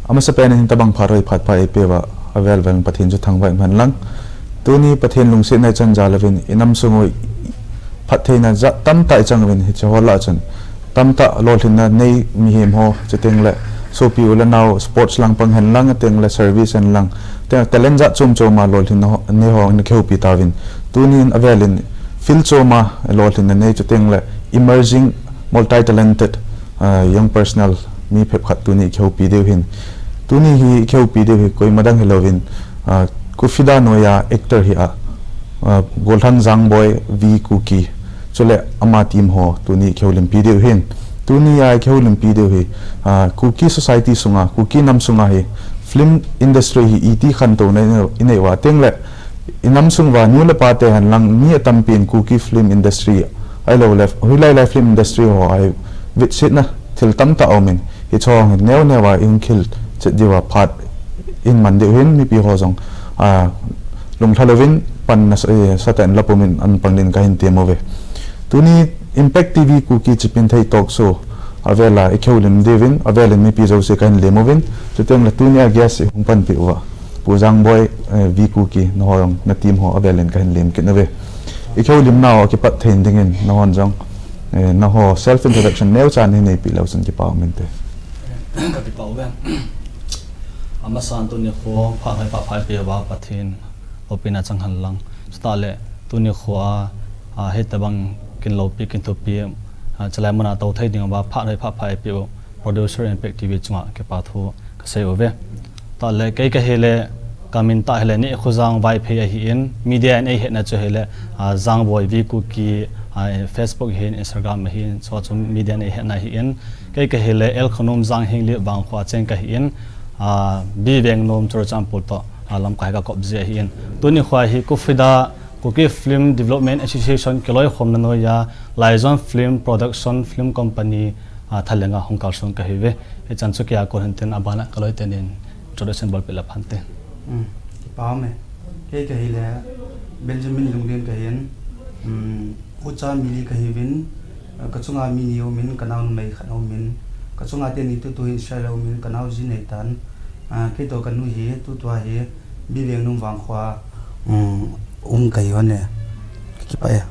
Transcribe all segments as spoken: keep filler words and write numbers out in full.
Amasapen in tabang phat hoi phat pha eipeuva, avel vel Pathen chu thangvah in umhen lang. Tuni Pathen lungsetna ichan jal uvin, inam sung u phattheina jat tamtah ichang uvin, hiche ho lah a chun tamtah lolhinna nei mihem ho, chuteng le sopi u le nao sports lang pang hen lang, chuteng le service hen lang, chuteng talent jat chom chom a lolhinna ho, nei ho na kihoupi tauvin. Tunin avel in field chom a lolhinna nei, chuteng le emerging, multi-talented, ah, young personnel mi phabep khat tuni kihoupi diu ahin. Tuni hi kihoupi diu hi koima dang hilouvin, ah, Kufida noiya actor hi a, ah, Golthang Jangboi V Kuki, chule ama team ho tuni kihoulimpi diu ahin. Tuni a kihoulimpi diu hi, ah, Kuki society sunga, Kuki nam sunga hi film industry hi iti khantouna inei, inei uva, chuteng le inam sung uva nu le pa te hen lang mi atampi in Kuki film industry, ahilou le hoilai lai film industry ho a hi vetsetna thil tamtah aum in, hiche ho hi neo neo a ihung khel chet diu a phat iman diu ahin, mipi ho jong, ah, lunglha louvin panna sa, eh, satah in la pum in ahin pang ding in kahin tem uve. Tuni Impact T V Kuki Chipinthei Talk Show avel a ikihoulim diuvin, avel in mipi jouse kahin lem uvin, chuteng le tuni a guest ihung panpi uva Pu Jangboi, eh, V Kuki, nangho jong na team ho avel in kahin lem kit uve. Ikihoulimna u akipat thei ding in, nanghon jong, eh, nangho self introduction neocha nahin neipi leu chun kipa um inte. Ka kipa uve. Amasan tuni kho phat hoi phat pha eipeuva Pathen loupina chang hen lang. Chuteng le tuni kho a, a, hitabang kin loupi, kin thupi, a, chulai mun a tou thei ding uva phat hoi phat pha eipeu producer Impact T V chunga kipa thu kasei uve. Chuteng le kei kahile, kamin tah hile Nehkhojang Vaiphei ahin, media in eihetna chu hile, a, Jangboi V Kuki, a, Facebook ahin, Instagram ahin, chua chu media in eihetna ahin. Kei kahile L Khonom Janghenglep Vangkho a cheng kahin, a, B Vengnom Churachandpur toh, a, lamkai kakop ji ahin. Tuni kho hi Kufida, Kuki Film Development Association kiloikhomna noiya Laijon Film Production Film Company, a, thalenga hung kalsong kahiuve. Hichan chu kei a kon hintin, abana kaloi tenin introduction bolpeh le phante. Um, kipa ume. Kei kahile Benjamin Lunglen kahin, um, ucha mi li kahiuvin, kachunga mi ni aumin, kanao numei khat aumin, kachunga teni tutu hin share aumin, kanao ji neitan, a, kei toh kanu hi tutua hi B Vengnom Vangkho a, um, um kahiu ne. Kakipah e.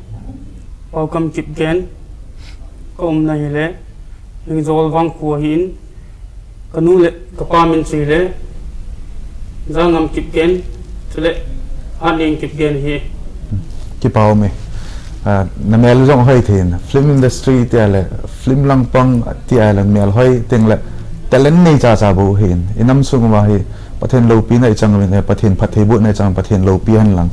Paokam Kipgen, kaumna hile Hengjol Vangkho ahin, kanu le kapa min chu hile Jangam Kipgen, chule Hatneng Kipgen ahi. Kipa ume. A, namel jong hoi thei in, film industry tia le, film langpang tia le, mel hoi teng le, talent nei chacha bou ahin, inam sung uva hi Pathen loupina ichang uvin, eh, Pathen phattheibohna ichang, Pathen loupi hen lang.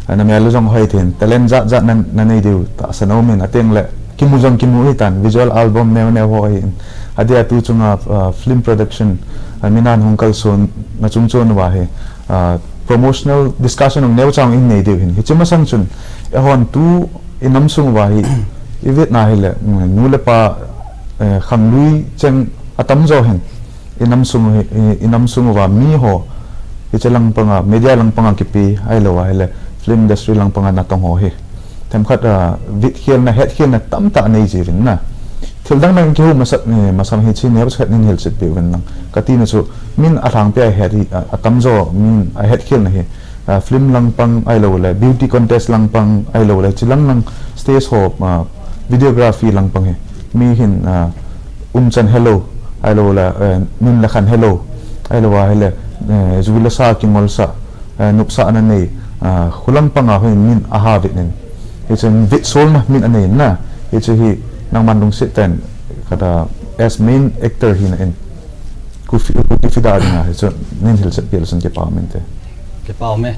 A, namel jong hoi thei in, talent jat jat na, nanei diu tahsan aumin, ateng le kimu jong kimu hitan, visual album neo neo ho ahin, adia tu chunga, a, film production, a, min ahung kalsonna chung chon uva hi, a, promotional discussion jong neocha inei diu ahin. Hiche masang chun eihon tu inam sung uva hi ivetna hile, mm, nu le pa, eh, khanglui cheng atamjo hin inam sung u hi, i, inam sung uva miho, hiche langpanga, media langpanga kipe, ahilouva hile film industry langpanga natong ho hi themkhat, a, vetkhelna, hetkhelna tamtah nei jiuvin na. Thil dang dang kihou masat, eh, masang hiche neocha khat nin hilchetpeh uvin lang katina chu, min alhangpia het hi, a, atamjo min ahetkhel na hi, a, film langpang ahilouleh beauty contest langpang ahilouleh hiche lang lang stage ho, a, videography langpang hi mi hin, a, umchan helou, ahilouleh, eh, nun le khan helou, ahilouva hile, eh, ju le sa kingolsah, eh, nopsahna nei, a, khu langpanga hin min aha vet in, hiche vetsolna min anei na. Hiche hi nangman lungset tah in khat a as main actor hina in Kufi, Kufida dinga hichu nin hilchetpeh le chun kipa umin te. Kipa ume.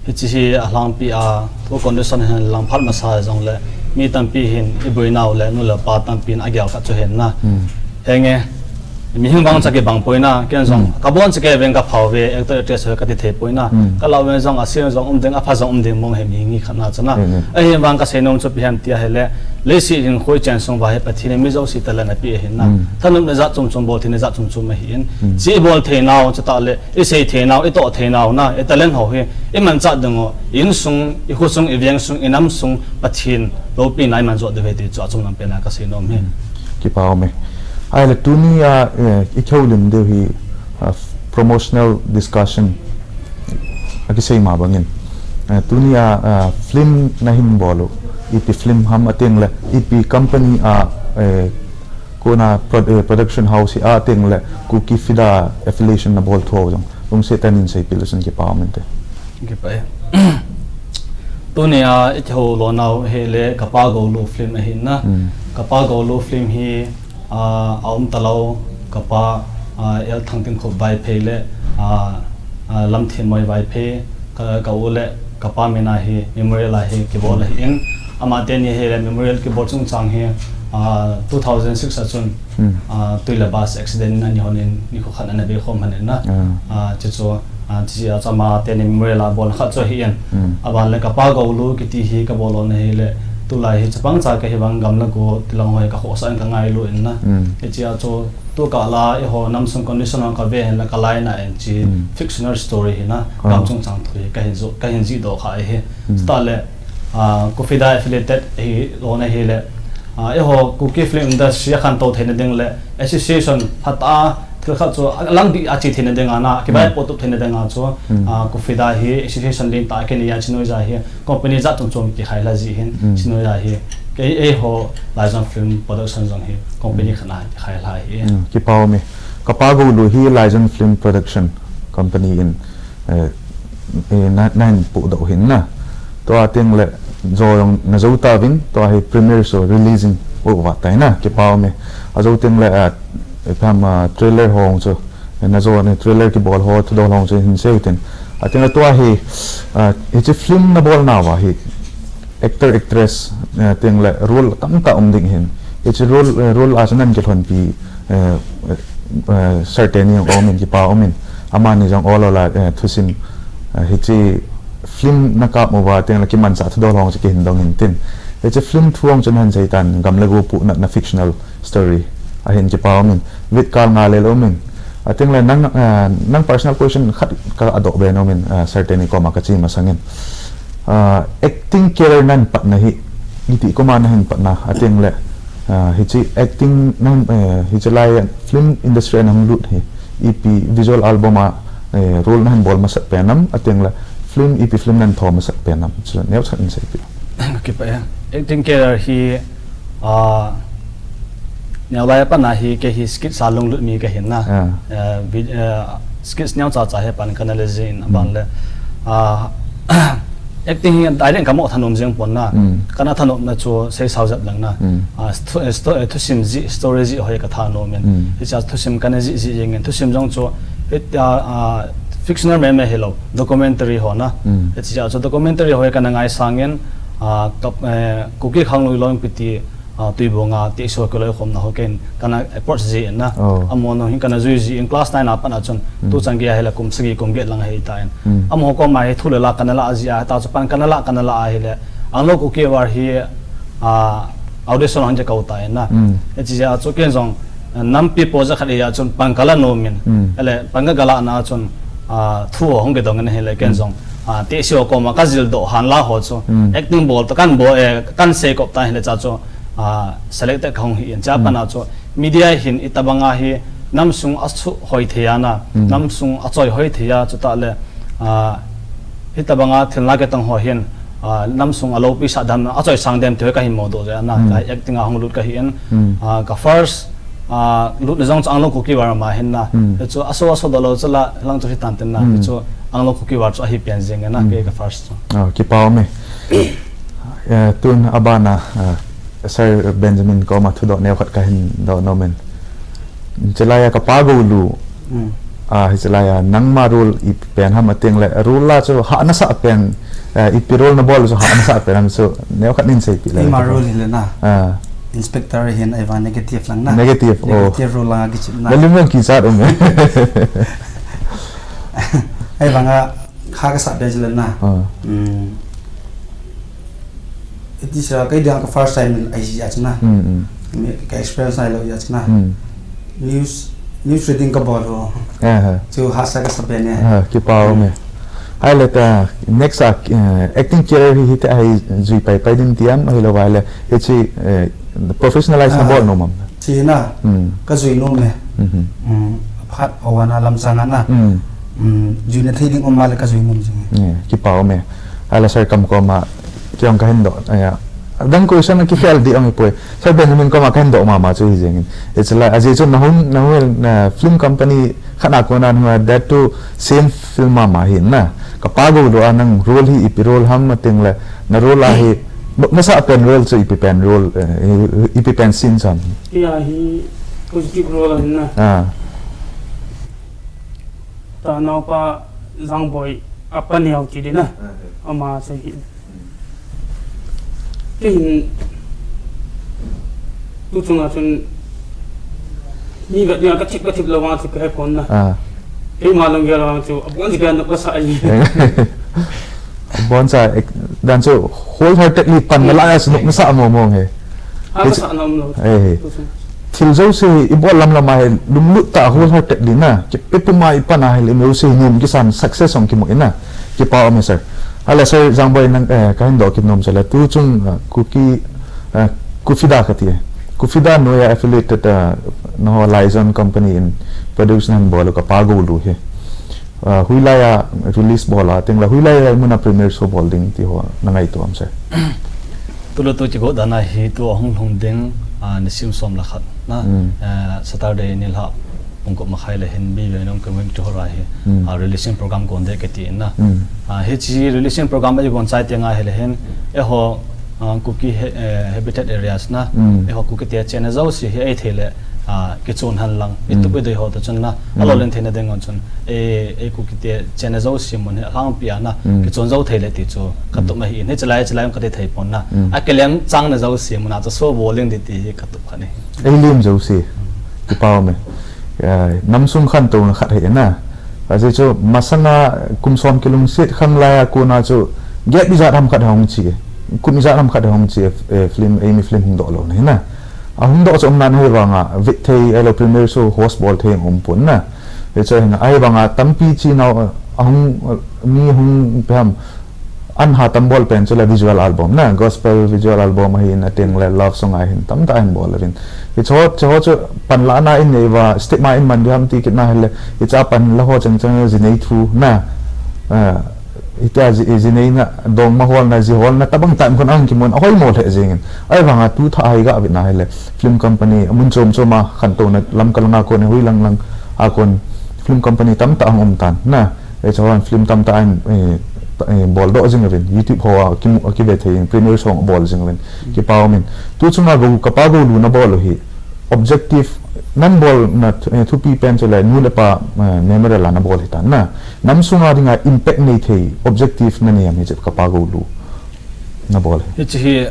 Hiche hi alhangpi a, tu condition hin lang phat masa jongle mi tampi hin iboinau le nu le pa tampin agel khat chu ahin na. Hmm. Henge, mihing vang cha kibang poi na, ken jong, hmm, kabon cha kei veng kaphauve, actor actress ho kati thei poi na. Hmm. Kalah uvin jong, asen jong um ding, apha jong um ding mong hi mihing hi khat na chu na. Hmm, hmm. Ahivang kasei nom chu ipi ham tia hile, leiset hinkho ichen sung uva hi Pathen in mi jouse talent apeh ahin na. Hmm. Thanopna jat chom chom, boltheina jat chom chom ahin. Hmm. Hiche ibol theinau, chutah le, isei theinau, itoh theinau na, italent ho hi imanchah diu, insung, ikhosung, iveng sung, inam sung, Pathen loupina iman jot diu ahi ti chu achom lam pen a kasei nom e. Hmm. Kipa ume. Ahile tunia, eh, ikihoulim diu hi, ah, promotional discussion akisei ma bangin, eh, tunia, eh, film nahin bol u, ipi film ham atengle ipi company a, eh, kona prod-, eh, production house hi atengle Kuki FIDA affiliation nabol thu jong lungset tah in seipeh le chun kipa um inte. Kipa e. Tunia ikihoulonau hi le Kapa Goulu film ahin na. Hmm. Kapa Goulu film hi, ah, aum talou, kapa, ah, L Thangtinkhop Vaiphei le, ah, ah, Lamthenmoi Vaiphei, ka, ka u le kapa mina hi memorial a hi kibol ahin. Ama teni hi le memorial kibol chungchang hi, ah, two thousand six a chun, Hmm. ah, tui le bus accident in ani hon in nikho khat ana bei khom lhon in na. Ah. Ah, chuchu, ah, chuche a chu ama teni memorial a bolna khat chu ahin. Hmm. Aban le Kapa Goulu kiti hi kabol lona hi le, tulai hi chapang cha kahi vang gam le go tilong ho hi kakhohsah in kangailu in na. Hmm. Hiche a chu tukah la eiho namsung condition ho kave hen le kalainat in hiche Hmm. fictional story hi na, Ah. gam chungchang thu hi kahin jo, kahin jih doh kha ahi. Hmm. Chutah le, ah, KUFIDA affiliated hilona hi le, ah, eiho Kuki film industry akhantou theina ding le association phatah a thil khat chu alang dih a che theina ding a na, kivai Hmm. potup theina ding a chu, Hmm. ah, KUFIDA hi association lentah a kinei a, chunoija hi company jat chom chom kikhai lha ji hin, Hmm. chunoija hi kei eiho Laizon Film Production jong hi company Hmm. khat a kikhai lha ahi. Hmm. Kipa um e. Kapa Goulu hi Laizon Film Production company in, eh, eh, na, nahin podoh u hin na. Tua tengle jo jong najou tauvin, tua hi premiere show releasing uva tai na, kipa um e. Ajou tengle, ah, ipi ham, ah, trailer ho jong chu, eh, najou ni trailer kibol ho, thudol ho jong chu hin sei u tin. Atengle tua hi, ah, hiche film nabolnauva hi actor, actress, eh, tengle role tamtah um ding hin. Hiche role, eh, role a chu nan kilhonpi, eh, eh, Sir teni jong aumin, kipa umin. Amani jong ol ol a, eh, thusim, eh, hiche film nakap uva tengle kimanchah thudol ho jong chu kihin dong in tin. Hiche film thu jong chu nahin sei tan, gam le go puhnat na fictional story ahin, kipa umin. Vet kal nga le lo umin. Atengle nang, eh, nang personal question khat ka adoh be nom in, eh, Sir teni koma kache masangin. Ah, acting career nahin patna hi, iti koma nahin patna, atengle, ah, hiche acting nahin, eh, hiche lai film industry a nahung lut hi, ipi visual album a, eh, role nahin bol masat pen ham, atengle film, ipi film nahin tho masat pen ham, chu neocha in seipeh. Kipa e. Acting career hi, ah, neolai a pat a hi kei hi skits a lunglut mi kahin na. Ah. Eh, vi-, eh, skits neocha cha hi pan kana le jin, Hmm. aban le, ah, acting hi direct kamo thanom jeng pon na. Hmm. Kana thanopna chu seisao jep lang na. Hmm. Ah, sto-, eh, sto-, eh, thusim jih, story jih ho hi kathanom in. Hmm. Hiche a thusim kana jih jih jeng in. Thusim jong chu, hit, ah, ah, fictional mei mei hilou, documentary ho na. Hmm. Hiche a chu documentary ho hi kana ngaisang in, ah, ka, eh, Kuki Khanglui Loipi ti, ah, Tuibong a tehse ho kiloikhomna ho ken kana approach jin na. Oh. Amaho hin kana jui jin class nine a pat a chun Hmm. tuchan gei a hi le kum sagi kum get lang ahi tan. Hmm. Amaho koma hi thu le la kana la ji a, ta chu pan kana la, kana la ahi le. Anglo Kuki War hi, ah, audition hung kikou tan na. Hmm. Hiche a chu ken jong, ah, nampi po ja khat ahi a chun pan kala nom in. Hmm. Ahile pan kagala na chun, ah, thu ho hung kidong in ahile ken Hmm. jong, ah, tehse ho koma kajil doh han la ho chu. Hmm. Acting bol to kan bol, eh, kan sei kop ta ahile cha chu, ah, selected kahung hi in. Cha Hmm. pat a chu media hin itobang a hi namsung asuh hoi thei a na, Hmm. namsung achoi hoi thei a, chutah le, ah, hitobang a thil na kitong ho hin, ah, namsung alopi sah dem, achoi sang dem ti ho kahin mudoh jeh a na, Hmm. ka acting a hung lut kahi in, Hmm. ah, ka first, ah, lutna jong chu Anglo Kuki War ma hin na. Hmm. Chu aso aso doh lou chu la lang chu hitan tin na. Hmm. Chu Anglo Kuki War chu ahi pen jeng e na, Hmm. kei ka first chu. Ah, kipa um e. Eh, tun abana, ah, Sir Benjamin koma thudoh neokhat kahin doh nom in. Chulai a Kapa Goulu. Hmm. Ah, hiche lai a nangma role ipi pen ham atengle, role la chu hahsa pen, eh, ipi role nabol chu hahsa pen ham chu neokhat nin seipeh le. Keima role hi le na. Ah. Inspector hin ahivang negative lang na. Negative, oh. Negative role lang a kichep na. Nalim lang kichat um e. Ahivang a, kha kasah pen chu le na. Ah. Hmm. Iti sira, kei dinga ka first time ahi jeh a chu na. Hmm, hmm. Mi, ka experience nailou jeh a chu na. Hmm. News, news reading kabol u. Aha. Chu hahsa kasa pen e. Ah, kipa um e. Hmm. Ahile ta, next a, eh, acting career hi hiti a hi jui pai pai ding ti ham, ahilou ahile, hiche, eh, professionalize Ah. nabol nom am? Chu na. Hmm. Kajui nom e. Mhm. Hmm. phat awana lamsanga na. Hmm. Hmm, juina thei ding um male kajui nom jing. Hmm, kipa ume. Ahile sir kam koma, kei jong kahin doh. Adang question kikhel ding ahipoi. Sir Benjamin koma kahin doh mama chu hijeng in. It's like, ajeh chu nahung, nahung, na film company khat a kona nahung a, that too same film mama hi na. Kapa goulou a nang role hi ipi role ham ating le, na role a hi, nasa pen role chu ipi pen role, eh, ipi pen scene ham. Kei a hi positive role ahin na. Ah. Tanaopa Jangboi apa neo ti ding na. Ah, eh. Ama chu hi. Kei hin tu chunga chun mi vet dinga kathip kathip lou vang chu kahe pon na. Ah. Keima lunggel vang chu abon chu kahin nop kasa ahi. Abon cha ek-, dan chu wholeheartedly pan nalai a chu nop nasa mong mong hi. Ha, kasa nom lou. Eh, eh. Tu chunga. Thil jouse hi ibol lam lam a hi lunglut tah a wholeheartedly na, kipe pum a ipan a hi le jouse hi nom kisan success jong kimu in na, kipa ume sir. Ahile sir Jangboi nang, eh, kahin doh kit nom chu le tu chung, eh, Kuki, eh, Kufida kati. Kufida noiya affiliated, eh, nangho Lizon company in produce nahin bol u Kapa Goulou hi. Ah, hoilai a release bol a, ating le hoilai mun a premiere show bol ding ti ho nangaito am sir? Tule tu kigot dan a hi tu ahung lhung ding, ah, nisim som le khat na, hmm, ah, Saturday nilhah pung gup makhai le hin B V N Community Hall a hi, hmm, ah, releasing program gon ding kati in na. Hmm. Ah, hiche releasing program a igon chai teng ahile hin, eiho, ah, Kuki he-, eh, habitat areas na, hmm, eiho Kuki te chenna jouse hi eithei le, ah, kichon hen lang, hmm, itup idei ho toh chun na, hmm, alolhin theina ding ngon chun, eh, eh, Kuki te chenna jouse mun hi alhangpi a na, hmm, kichon jou thei le ti chu katup, hmm, ahi in, hiche lai, hiche lai kati thei pon na. Hmm. Akilem chang na jouse mun a chu show bol ding ti hi katup khat ahi. Eilem jouse, kipa ume. Eh, namsung khantouna khat ahi na. Ajeh chu masanga kum som kilungset khang lai a kona chu gap ijat ham khat hung chi. Kum ijat ham khat hung chi, eh, film, eimi film hung doh lou na hi na. Ahung doh chu um nan ahi vanga, vet thei, ahilou premiere show host bol thei um pon na. Hichu ahi na, ahi vanga tampi chi nau, ahung, mi hung pe ham, An ha tam bol pen chu le visual album na, gospel visual album ahin, ating le love song ahin, tamtah ahin bol uvin. Hichu, hichu chu panlahna in neiva, step ma in man ding ham ti kit na hile, hiche a pan la ho chang chang ji nei thu na, eh, hitia ji, ji neina, dongma holna, ji holna, tabang tah in khun ahung kimun, ahoimo lheh jeng in. Ahivanga tu thah a hi ga vet na hile, film company, mun chom chom a, khantouna lam kal nga kon, hui lang lang a kon, film company tamtah ahung um tan na. Eh, chuan film tamtah in, eh, eh, bol doh jing uvin, YouTube ho a kimu, a kive thei in, premiere song bol jing uvin, kipa um in. Tu chunga Go, Kapa Goulou na bol u hi, objective, nan bolna thu-, eh, thupi pen chu le, nu le pa, eh, memorial a na bol hi tan na. Nam sunga dinga impact nei thei, objective na nei am hiche Kapa Goulou na bol hi. Hiche hi,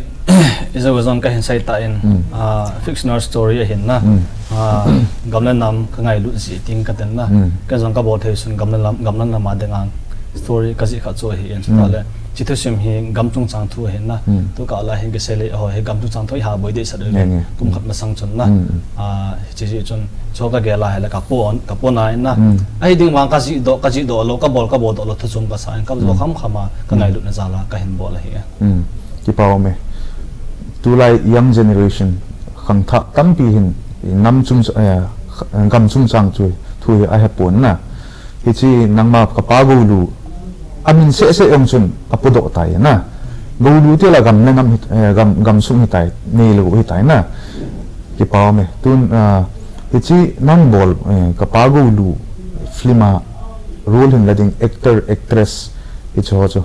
ijou jong kahin sei tan, hmm, ah, fictional story ahin na. Hmm. Ah, gam le nam ka ngailut ji ding ka tin na. Hmm. Ken jong ka bol thei sun gam le nam, gam le nam a dinga story ka jih khat chu ahi in, hmm, chutah le. Hiche thusim hi gam chungchang thu ahin na. Hmm. Tu kah lai hin kisei le, oh, hi gam chungchang thu hi ha boi deh sat le. Nge, nge. Kum khat masang chun na. Hmm. Ah, hiche jeh chun, chu ka gel a hile ka pon, ka pon a in na. Hmm. Ahi ding vang ka jih doh, ka jih doh lou, ka bol, ka bol doh lou thu chom ka sa in, ka bol, hmm, kham kham a, ka, hmm, ngailutna jal a, ka hin bol ahi. Hmm, kipa um e. Tulai young generation khangthah tampi hin nam chung, eh, gam chungchang chu thu hi ahe pon na. Hiche nangma Kapa Goulou amin seh seh jong chun apodoh tai na. Goulou ti la gam le nam hi, eh, gam, gam sung hitai, neilou hitai na. Kipa um e. Tun, ah, hiche nang bol, eh, Kapa Goulou film a role hin la ding actor, actress, hiche ho chu.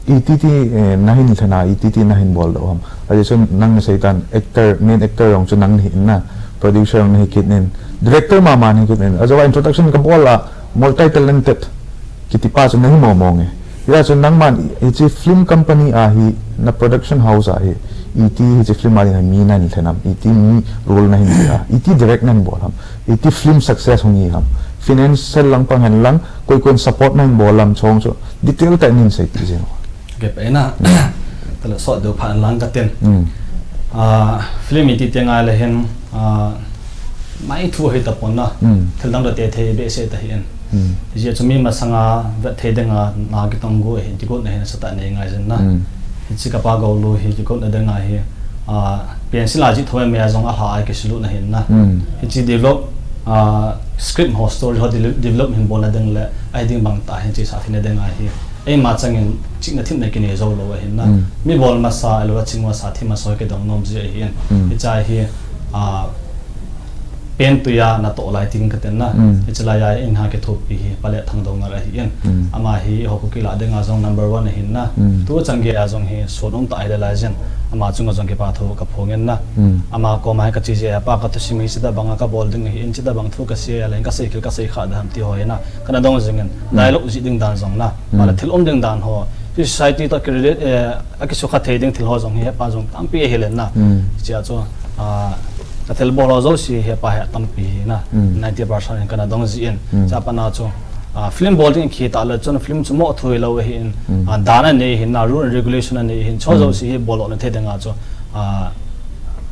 Iti ti, eh, na hin lhen a, iti ti na hin bol doh ham. Ajeh chu nang na sei tan actor, main actor jong chu nang na hi in na, producer jong na hi kit in, director mama na hi kit in. Ajeh chu introduction ka bol a, multi talented kiti pa chu na hi mong mong e. Hijeh chun nangman hiche film company a hi, na production house a hi, iti hiche film a ding a mi na hin lhen ham, iti mi role na hin pe a, iti direct na hin bol ham, iti film success hung hi ham. Financial lang pang hen lang, koi koi in support na hin bol lam chong chu detail tah in hin sei ti jeng. Kei pa ina, tale sot deu pha lang ka tin. Hmm. Ah, film iti ti ngai le hin, ah, mai thu hi ta pon na. Hmm. Thil dang da te thei behseh ta hi in. Hmm. Hijeh chun mi masanga vet thei dinga na kitong go hi, kigotna hi nasatah nei ngai jin na. Hmm. Hiche Kapa Goulou hi kigotna dinga hi, ah, pencil a jih thou mai a jong a lha a kisilut na hin na. Hmm. Hiche develop, ah, script ho, story ho develop hin bolna ding le ahi ding bang tah hin chesa theina ding ahi. Eima changin chihna themna kinei jou lou ahin na. Mi bol masa, ahilouleh ching masa, thi masa ho kidong nom ji ahin. Hiche hi, ah, pen tuiya natoh lai tin katin na. Hiche laiya eina kithopi hi Pale Thangdoungal ahin. Ama hi eiho Kuki lah dinga jong number one ahin na. Tu chan geiya jong hi sun um tah ahile lai jin. Ama chunga jong kipa thu kaphongin na. Ama koma hi kache jeh a pa kathusim hi chutobanga kabol ding ahin, chutobang thu kasei a leng kasei khel kasei kha dam ti ho hi na. Kana dong jingin, dialogue jih ding dan jong na. Pale thil um ding dan ho. Hi society toh kirelate, eh, akisukha thei ding thil ho jong hi hepa jong tampi ahilen na. Hichea chu, ah, kathilbol ho jouse hepa hi tampi hi na. Ninety percent hin kana dong jin. Chua pat na chu, ah, film bol ding kitah le chun film chu mo thu hilou ahin, ah, dan anei hin na, rule and regulation anei hin. Chu jouse hi bol lou na thei dinga chu, ah,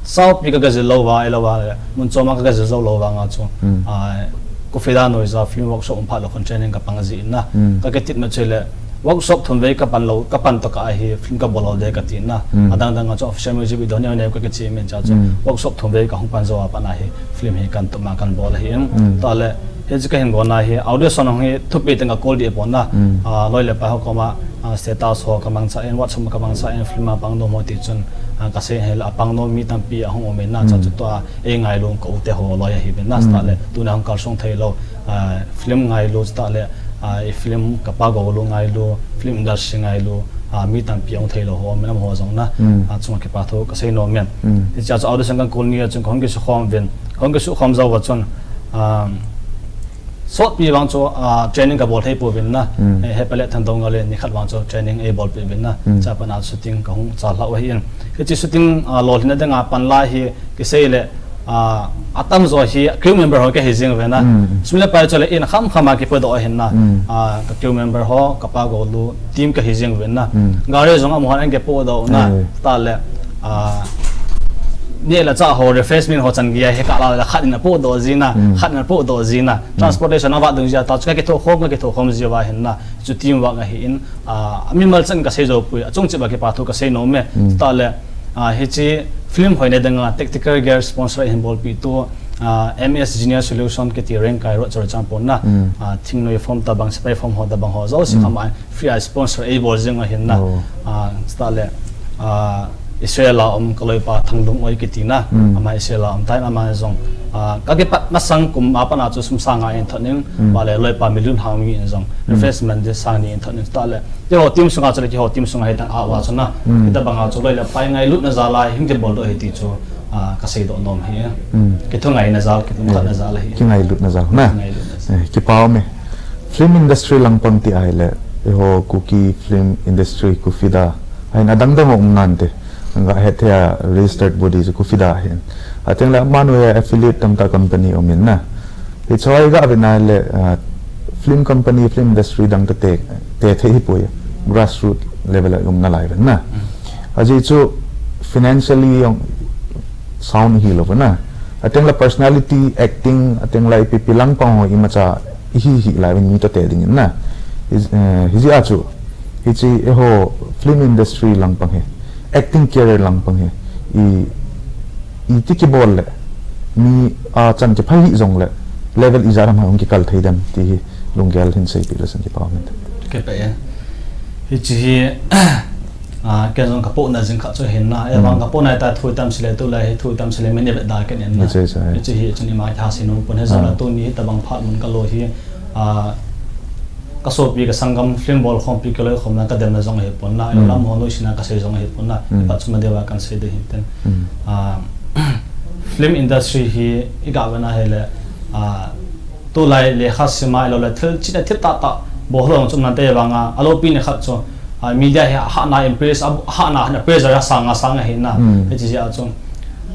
Saopi ka gajil lou va, ahilouleh mun choma ka gajil jou lou vanga chu, ah, Kufida noiya film workshop um phat le khun training kapang jin na. Kakitit ma chule workshop thum vei kapan lou, kapan toh kah a hi film kabol lou ding kati na. Adang dang a chu official music video neo neo kakiche min chua chu workshop thum vei kahung pan jou a pat na hi film hi kana tup ma kana bol ahin. Tale, hiche kahin bol na hi audition hung hi thupi teng kakol ding pon na. Ah, loi le pai ho koma, ah, status ho kamangcha in, WhatsApp ma kamangcha in, film a pang nom ho ti chun, ah, kasei hile apang nom mi tampi ahung um in na, chua chu tua eingailu ka u te ho loi ahi uvin na, start le tuna hung kalsong thei lou, ah, film ngailu, start le, ah, i film kapa gou lu ngailu, film industry ngailu, ah, mi tampi ahung thei lou ho, mi nam ho jong na, ah, chunga kipa thu kasei nom in. Hichea chu audition kana kol ni a chun kahung kisukhom uvin, kahung kisukhom jou a chun, ah, Sotpi vang chu, ah, training kabol thei pouvin na. Eh, he Pale Thangdoungal le nikhat vang chu training eibolpeh uvin na. Chua pat na shooting kahung chal lhau ahin. Hiche shooting, ah, lolhinna dinga pan lai hi kisei le, ah, atamjo hi crew member ho kahi jing uve na. Sum le pai chule in kham kham a kipodoh ahin na. Ah, ka crew member ho, kapa gou lu, team kahi jing uvin na. Gari jong amahon eikipodoh na. Tale, ah, neh le chah ho, refreshment ho chan geiya hi kah la le khat in apodoh ji na, khat in apodoh ji na. Transportation a vat ding jia ta chu kakithokhom, kakithokhom ji uva hin na. Chu team work ahin, ah, mimal chan kasei jou poi, achung cheh a kipa thu kasei nom e. Tale, ah, hiche film hoina dinga tactical gear sponsor ahin bolpi tu, ah, M S Genius Solution kiti Rengkai Road Churachandpur na. Ah, thingnoi form tabang, sepai form ho tabang ho jouse ama free a sponsor eibol jing ahin na. Ah, start le, ah, Israel a um kaloipa Thanglung Oi kiti na. Ama Israel a um tan, ama jong, ah, kakipat masang kum a pat na chu sum sang nga eithot ning, ba le loipa Milun Hangmi in jong refreshment di sang ni eithot ning, start le. Keiho team sunga chu le, keiho team sunga hi tang a va chu na. Hitabanga chu loi le pai ngailutna jal a hung kibol doh ahi ti chu, ah, kasei doh nom ahi. Kithungaina jal, kithumkhatna jal ahi. Kingailutna jal na. Kingailutna jal. Eh, kipa um e. Film industry langpang ti ahile, eiho Kuki film industry Kufida, ahin adang dang um nante, nga het thei a registered body chu Kufida ahin. Ateng le amanu a affiliate tamtah company um in na. Hiche hi ga ve na le, ah, film company, film industry dang te, te thei hi poi, grassroot level a um nalai ven na. Ajeh chu financially jong sound hilou ven na. Ateng le personality, acting, ateng le ipi pi langpang ho imacha ihi hi lai ven mi toh te ding in na. Hi, eh, hijeh a chu, hiche eiho film industry langpang hi, acting career langpang hi, i, iti kibol le, mi a chan kiphai hih jong le, level ijat ham hung kikal thei dem ti hi lunggel hin seipeh le chun kipa um inte. Kipa e. Hiche hi, ah, ken jong kapohna jing khat chu hin na. Ahivang kapohna ta thu tam sile tulai hi thu tam sile min ivet da ken in na. Hiche, hiche. Hiche hi chun ima kihasei nom pon, hijong le tuni hitabang phat mun kalo hi, ah, kasopi kasanggam film bolkhompi kiloikhomna kademna jong ahipon na. Lam ho noisena kasei jong ahipon na. Pat chunga deuva kana sei ding ahin tin. Ah, film industry hi iga ve na hile, ah, tulai lekha sima ahilouleh thil chihna thil tah tah bol ho jong chu um nante vanga, alopi ni khat chu, ah, media hi ahahna impress, ahahna pressure asang asang ahi na. Hiche jeh a chu,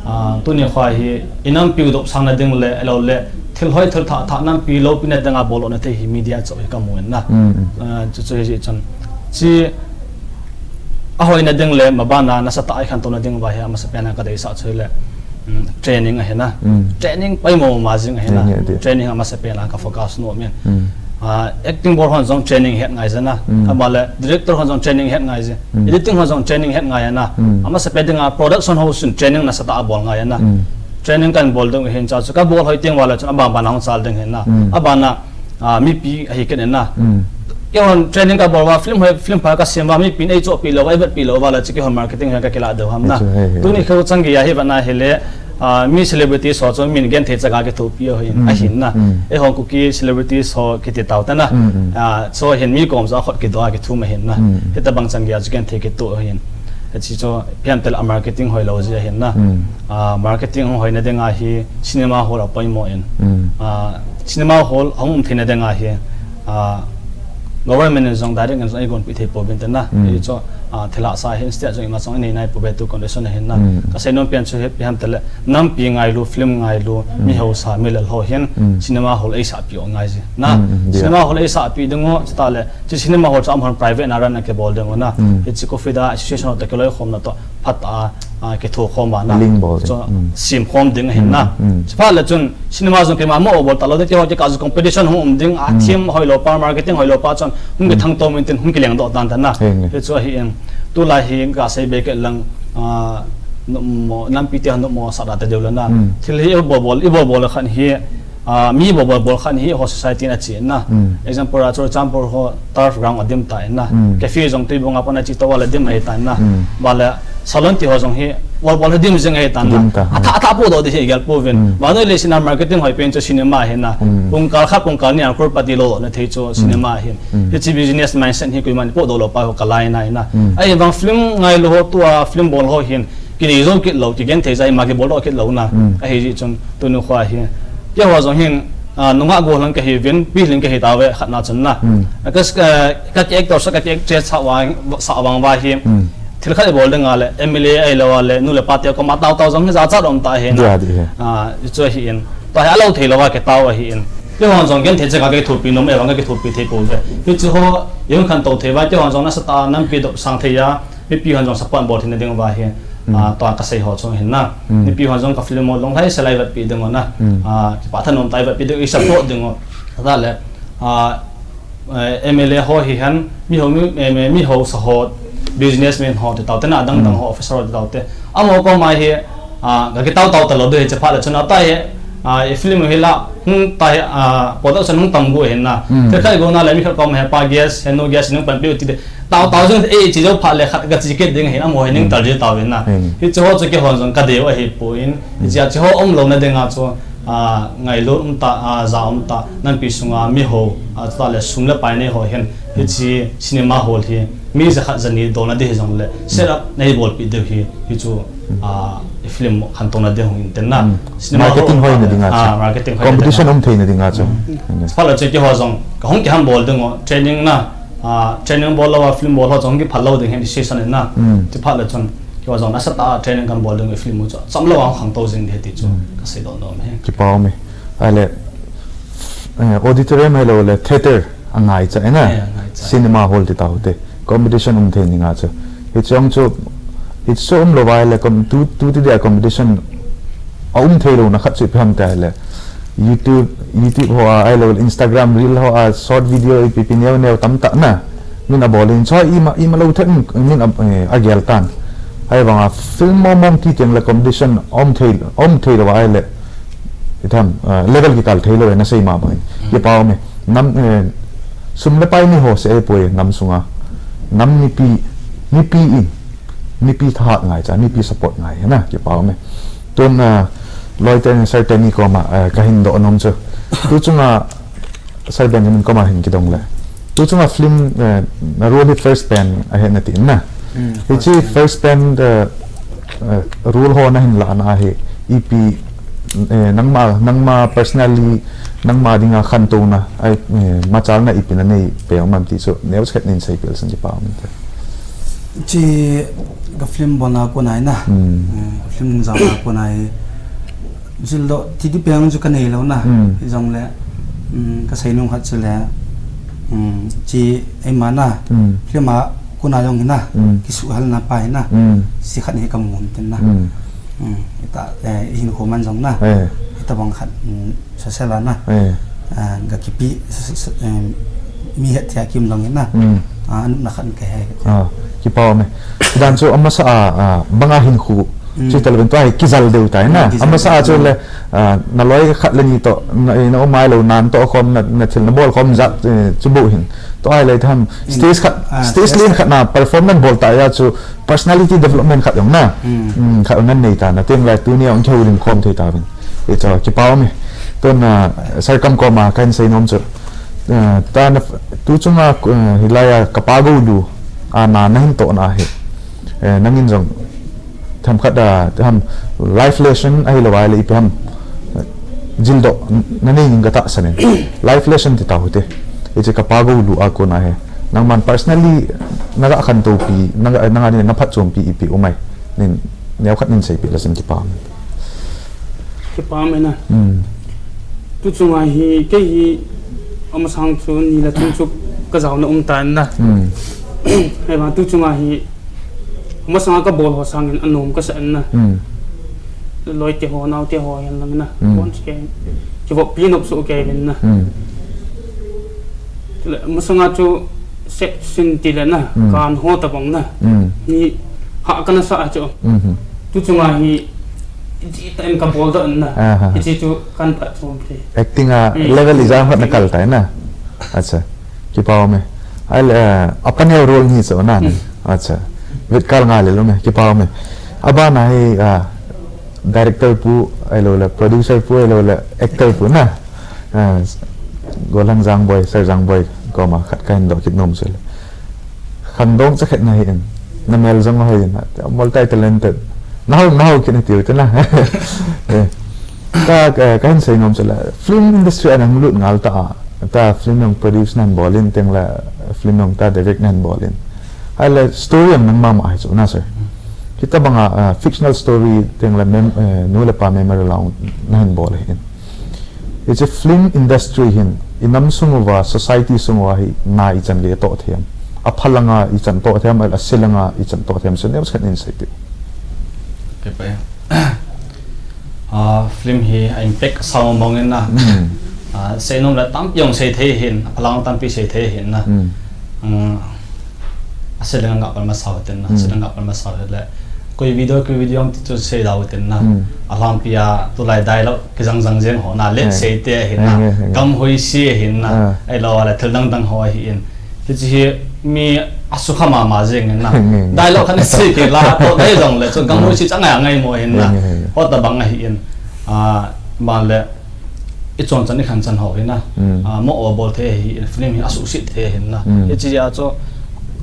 ah, tuni khoa hi inampiu dopsang na ding le, ahilouleh thil hoi thil thah thah nampi loupina dinga bol lona thei hi media chu hi kamu in na. Ah, chu chu hijeh chun, chi ahoina ding le mabana nasatah a ikhantouna ding uva hi amasapen a kadeisah chu hile, training ahi na. Training poimo ma jing ahi na. Training amasapen a ka focus nom in. Ah, acting bol hon jong training het ngai je na. Ama le director hon jong training het ngai je. Editing hon jong training het ngai na. Amasapen dinga production house in training nasatah a bol ngai na. Training kan bol ding hin cha chu ka bol hoi teng uva le chun aban ban hung chal ding hin na. Mm. Aban a, ah, mipi ahi ken na. Mm. Keihon training ka bol uva film hoi, film pha ka sem uva mipi nei chohpi lou, ei vetpi lou uva le chu keihon marketing hoi ka kila deu ham na. Achu, he, he. Tuni kho chang gei a hi va na hile, ah, mi celebrity ho chu min genthei chaga kithopi hoi Mm, ahin na. Mm. Eihon Kuki celebrity ho kiti tau te na. Mm, mm. Ah, chu hin mi kom chu akhut kidoh a kithum ahin na. Mm. Hitabang chang gei a chu genthei kitoh ahin. Hiche chu pian tel a marketing hoilou jeh ahin na. Mm. Ah, marketing hung hoina ding ahi cinema hall apoimo in. Mm. Ah, cinema hall hung um theina ding ahi, ah, government in jong direct in jong eigonpi thei pouvin te na. Mm. Hichu, ah, thilhahsa hin state jong ima jong inei nai pouve tu condition ahin na. Mm. Ka seinom pen chu hi ipi ham tile, nampi ngailu, film ngailu, Mm. mi hausa, mi lel ho hin Mm. cinema hall eisahpi u ngai ji na. Mm, mm, yeah. Cinema hall eisahpi ding u, chutah le, chu cinema hall chu amahon private in a run a kibol ding u na. Mm. Hiche COFIDA association ho toh kiloikhomna toh phat a, ah, kithokhom a na. Link bol ding. Chu Mm. semkhom ding ahin na. Mm, mm. Chuphat le chun cinema jong keima mo bol talou te, keiho kikah jong competition hung um ding, a Mm. theme hoilou pa, marketing hoilou pa chun hung Mm. kithang tom in tin hung kilengdoh tan tan na. Henge. Hichu ahin. Tulai hi ka sei be kit lang, ah, nopmo, nampi te nopmo sah da te deu le na. Mm. Thil hi i bol bol, i bol bol khat hi, ah, mi bol bol bol khat hi ho society in ache na. Mm. Example a chu Churachandpur ho turf ground adim ta in na. Mm. Cafe jong Tuibong a pat a che tou a le dim ahi ta in na. Mm. Ba le salon ti ho jong hi bol bol hi dim jing ahi ta in na. Dim ta. Atha, atha podoh ding hi gel pouvin. Mm. Ba noi le cinema marketing hoi pen chu cinema ahi na. Mm. Pungkal khat pungkal ni a crorepati lo na thei chu Mm. cinema ahi. Mm. Hiche business mindset hi koiman podoh lou pa ho ka lai na in na. Mm. Ahivang film ngailu ho tua film bol ho hin kinei jou kit lou, kigenthei jat ima kibol doh kit lou na. Mm. Ahi jeh chun tuni kho hi. Keiho jong hin, ah, nungah gollhang kahiuvin, pilhing kahi tauve khat na chun na. Mm. Ka, ka, ka ki actor sah, ka ki actress sah vang, sah vang uva hi. Mm. Thil khat i bol ding a le, M L A ahilou a le, nu le pa te koma tao tao jong hi jachat um ta hi na. Dia di he. Ah, chu ahi in. Tua hi alou thei lou a kitao ahi in. Keiho jong genthei chaga kithopi nom, ahivang ka kithopi thei pouve. Hichu ho, i hung khantou thei uva, keiho jong nasatah a nampi dopsang thei a, mipi hon jong support bol theina ding uva hi, Mm. ah, tua ka sei ho chu hin na. Mm. Mipi hon jong ka film u lunglhai sel a i vetpi ding u na. Mm. Ah, kipah thanom tah a i vetpi ding u, i support ding u. Chutah le, ah, eh, M L A ho hihen, mi ho, mi, eh, mi, mi hausa ho, businessman ho, ti tau te na, dang dang Mm. ho, officer ho, ti tau te. Amaho koma hi, ah, ka kitao tao talou ding hi, chuphat le chun ata hi, ah, i film hi la, hung ta hi, ah, production hung tam gu hin na. Mm. Thil khat i go na le mi khat koma hi pa guest, he nu guest, nung panpi u ti te. Tao tao jong, eh, che jou phat le khat ka che kit ding hin, amaho hi ning Mm. tal ji tau hin na. Mm. Hiche ho chu keiho jong ka dei u ahi poi. Mm. Hiche a che ho um louna ding a chu, ah, ngailut um tah, ah, ja um tah, nampi sunga mi ho, ah, chutah le sum le pai nei ho hin, Mm. hiche cinema hall hi, mi ja khat ja ni dolna ding hi jong le, set up nei bolpi diu hi, hichu, Mm. ah, i film khantouna ding hung in tin na. Mm. Cinema Marketing hall hoina ding a chu. Ah, marketing hoina ding a. Competition um theina ding a chu. Mm. Mm. Chuphat le chu keiho jong, ka hung kiham bol ding u, training na, ah, training bol lou a film bol ho chu hung kiphal lou ding hin decision in na. Mm. Chuphat le chun, keiho jong nasatah a training kan bol ding u film u chu, cham lou a hung khangtou jing ding ti chu, Mm. ka seidoh nom e. Kipa um e. Ahile, eh, auditorium ahilou le theater angaicha e na. Eh, angaicha. Cinema hall ti tau te. Competition um thei ding a chu. Hiche jong chu, hiche chu um lou va ahile com-, tu, tu ti dia competition a um thei louna khat chu ipi ham ti ahile. YouTube, YouTube ho a, ahilou le Instagram reel ho a, short video ipi ipi neo neo tamtah na. Min abol in chu ima, ima lou thei min a, eh, agel tan. Ahivang a film mong mong ti teng le competition um thei, um thei lou va ahile. Itham, ah, level kikal thei lou e, na sei ma bang. Mm. Kipa um e. Nam, eh, sum le pai ni ho se e poi nam sunga. Nam mipi, mipi in, mipi thahat ngai cha, mipi support ngai, na, kipa um e. Tun, ah, loi te, sir te ni koma, ah, ka hin doh nom chu. Tu chunga, Sir Benjamin koma hin kidong le. Tu chunga film, eh, na role hi first pen ahi na tin na. Mm, first pen. Hiche first pen, eh, eh, role ho na hin la na hi ipi, eh, nangma, nangma personally, nangma dinga khantouna, ai, eh, machalna ipi na nei pe um am ti chu, neo khat nin sei pil san kipa um te. Hiche ka film bolna kon a hi na. Mm. Eh, film jana kon a hi. Jildoh, ti ti peng chu ka nei lou na. Mm. Hijongle, mm, ka sei nom khat chu le, mm, hiche eima na, Mm. film a kon a jong hi na, Mm. kisuhhalna pa hi na, Mm. hiche khat hi ka mun tin na. Mm. Mm, hita, eh, i hinkho man jong na, Eh. hitabang khat, mm, sasela na. Eh. Ah, ka kipe, sa-, sa-, sa-, eh, mi het thei a kim jong hi na. Mm. Ah, anopna khat ka he. Ah, kipa um e. Dan chu amasa a, ah, banga hinkho Chuti le ben tua hi kijal deu tai na. Amasa a chu le, ah, na loi khat le ni to, na, na umai lo nan to khom na, na thil na bol khom jat, eh, chu bo hin. Tua hi le tham stage khat, stage len khat na performance bol ta ya chu personality development khat jong na. Hmm, khat jong nan nei ta na. Teng lai tuni jong kihoulim khom thei ta vin. Hichu kipa um e. Tun, ah, Sir Kam koma kahin sei nom chu. Eh, ta na, tu chunga, eh, hilai a ka pa gou lu, a na, na hin toh na hi. Eh, nangin jong, themkhat a, ham, life lesson ahilou a le ipi ham, eh, jildoh, na nei ning ka tahsan in. Life lesson ti tau hite. Hiche ka pa gou lu a kona hi. Nangman personally, na ga khantou pi, na ga, na ga ni na phatchom pi ipi um em. Nin, neokhat nin seipi le sin kipa. Kipa mai na. Hmm. Tu chunga hi, kei hi, amasang chu ni le thum chu ka jaona um tan na. Hmm. Hei vang tu chunga hi, amasang ka bol ho sangin anom ka sa na. Hmm. Loi te ho, nao te ho hihen lang na. Hmm. Bon ke, kivop pi nop su ke vin na. Hmm. Chule, amasang a chu sex scene ti le na, hmm, kan ho tabang na. Hmm. Ni ha kana sa chu. Hmm. Tu chunga hi, iti ta in ka bol doh na. Aha. Iti chu kan phatchom thei. Acting a, hmm, level ijat ham khat na kal tai na. Acha. Kipa um e. Ahile, eh, apa neo role ni chu na. Hmm. Acha. Vet kal ngai le lou me. Kipa um e. Abana hi, ah, director pu, ahilou le, producer pu, ahilou le, actor pu na. Ah, Gollhang Jangboi, Sir Jangboi, koma khat kahin doh kit nom chu le. Khangdong chakhat na hi in. Na mel jong hoi in. Multi talented. Na hou, na hou kit na tiu te na. Eh. Ta, eh, kahin sei nom chu le. Film industry a nang lut ngal ta a. Ta film jong produce nahin bol in, teng le film jong ta direct nahin bol in. Ahile story jong nang mama hi chu na, sir. Hitabang a, ah, fictional story teng le mem-, eh, nu le pa memory la nahin bol hi in. Hiche film industry hin, i nam sung uva, society sung uva hi, na ichan gei atoh thei em. Apha langa ichan toh thei em, ase langa ichan toh thei em, chu neokhat nin sei tiu. Kipa e. Ah, film hi a impact asang mong in na. Hmm. Ah, sei nom le tampi jong sei thei hin, apha lang tampi sei thei hin na. Hmm. Hmm. Ase langa ngah pan masa u tin na, ase langa ngah pan masa u le. Koi video, koi video ti chu sei dau tin na. Hmm. Alangpi a tulai dialogue kijang jang jeng ho na, let sei te hin na. Hmm, hmm, hmm. Gam hoi si hin na. Ah. Ahilou le thil dang dang ho hi in. Hiche hi mi asukha mama jeng in na. Hmm, hmm. Dialogue khat sei kit la, toh dai jong le chu gam hoi si chu angai angai mo hin na. Hmm, hmm, hmm. Ho tabang ahi in. Ah, aban le i chonchan i khanchan ho hi na. Hmm. Ah, mo o bol thei hi, film hi asuhset thei hi na. Hmm. Hiche a chu,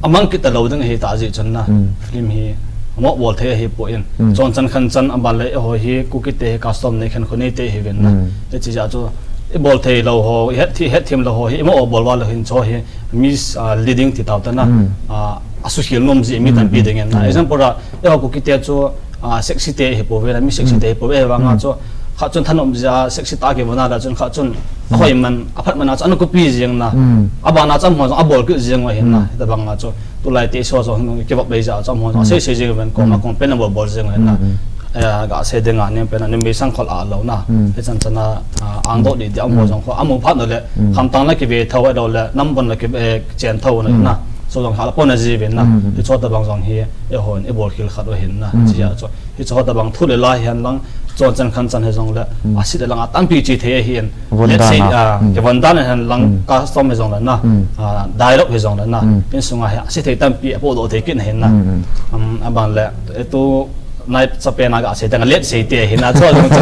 amang kit talou ding ahi ta jeh chun na. Hmm. Film hi, mo bol thei ahi poi in. Hmm. Chonchan khanchan aban le eiho hi, Kuki te hi custom nei khen khu nei te hi vin na. Hmm. Hiche a chu, i bol thei lou ho, i het thi-, het them lou ho hi, i mo o bol va lou hin chu hi, mis-, ah, leading ti tau ta na. Hmm. Ah, asuhkhel nom ji mi tampi ding in na. Hmm. Example a, eiho Kuki te chu, ah, sexy te hi pou ve na, mi sexy te hi pou ve, vang a chu, khat chun thanom jia sexy ta kivon a la chun khat chun, ahoi man, aphat man a chu, ana copy jeng na. Hmm. Aban a chu amahon jong abol kit jeng u ahi na. Hmm. Hitabang a chu, tulai te so jong hin kivop lei jia chu amahon jong, hmm, sei sei jeng ven koma, hmm, kong pen abol bol jeng u ahi na. Hmm, hmm. Eh, ga sei ding a nem pen a, nem bei sang khol a lou na. Hmm. Hichan chan a, ah, angdoh di di amahon jong kho, amu phat na le, hmm, khamtang la kive thou, ahilou le, nam bon la ki, eh, chen thou na, hmm, na. So jong hal pon a ji ven na. Hmm, hmm. Hiche tabang jong hi, eihon, i bol khel khat u ahi na. Hmm. Hiche a chu. Hiche ho tabang thu le la hihen lang, chonchan khanchan hi jong le, hmm, asit le lang a tampi chi thei ahi in. Von dan a. Let's say, ah, hmm, kivon dan hihen lang, hmm, custom hi jong le na, hmm, ah, dialogue hi jong le na, hmm, insung a hi ase thei tampi apohdoh thei kit na hin na. Hmm, hmm. Um, aban le, eh, tu nai chapen a ga sei teng a let's say te hi na, chu jong chu.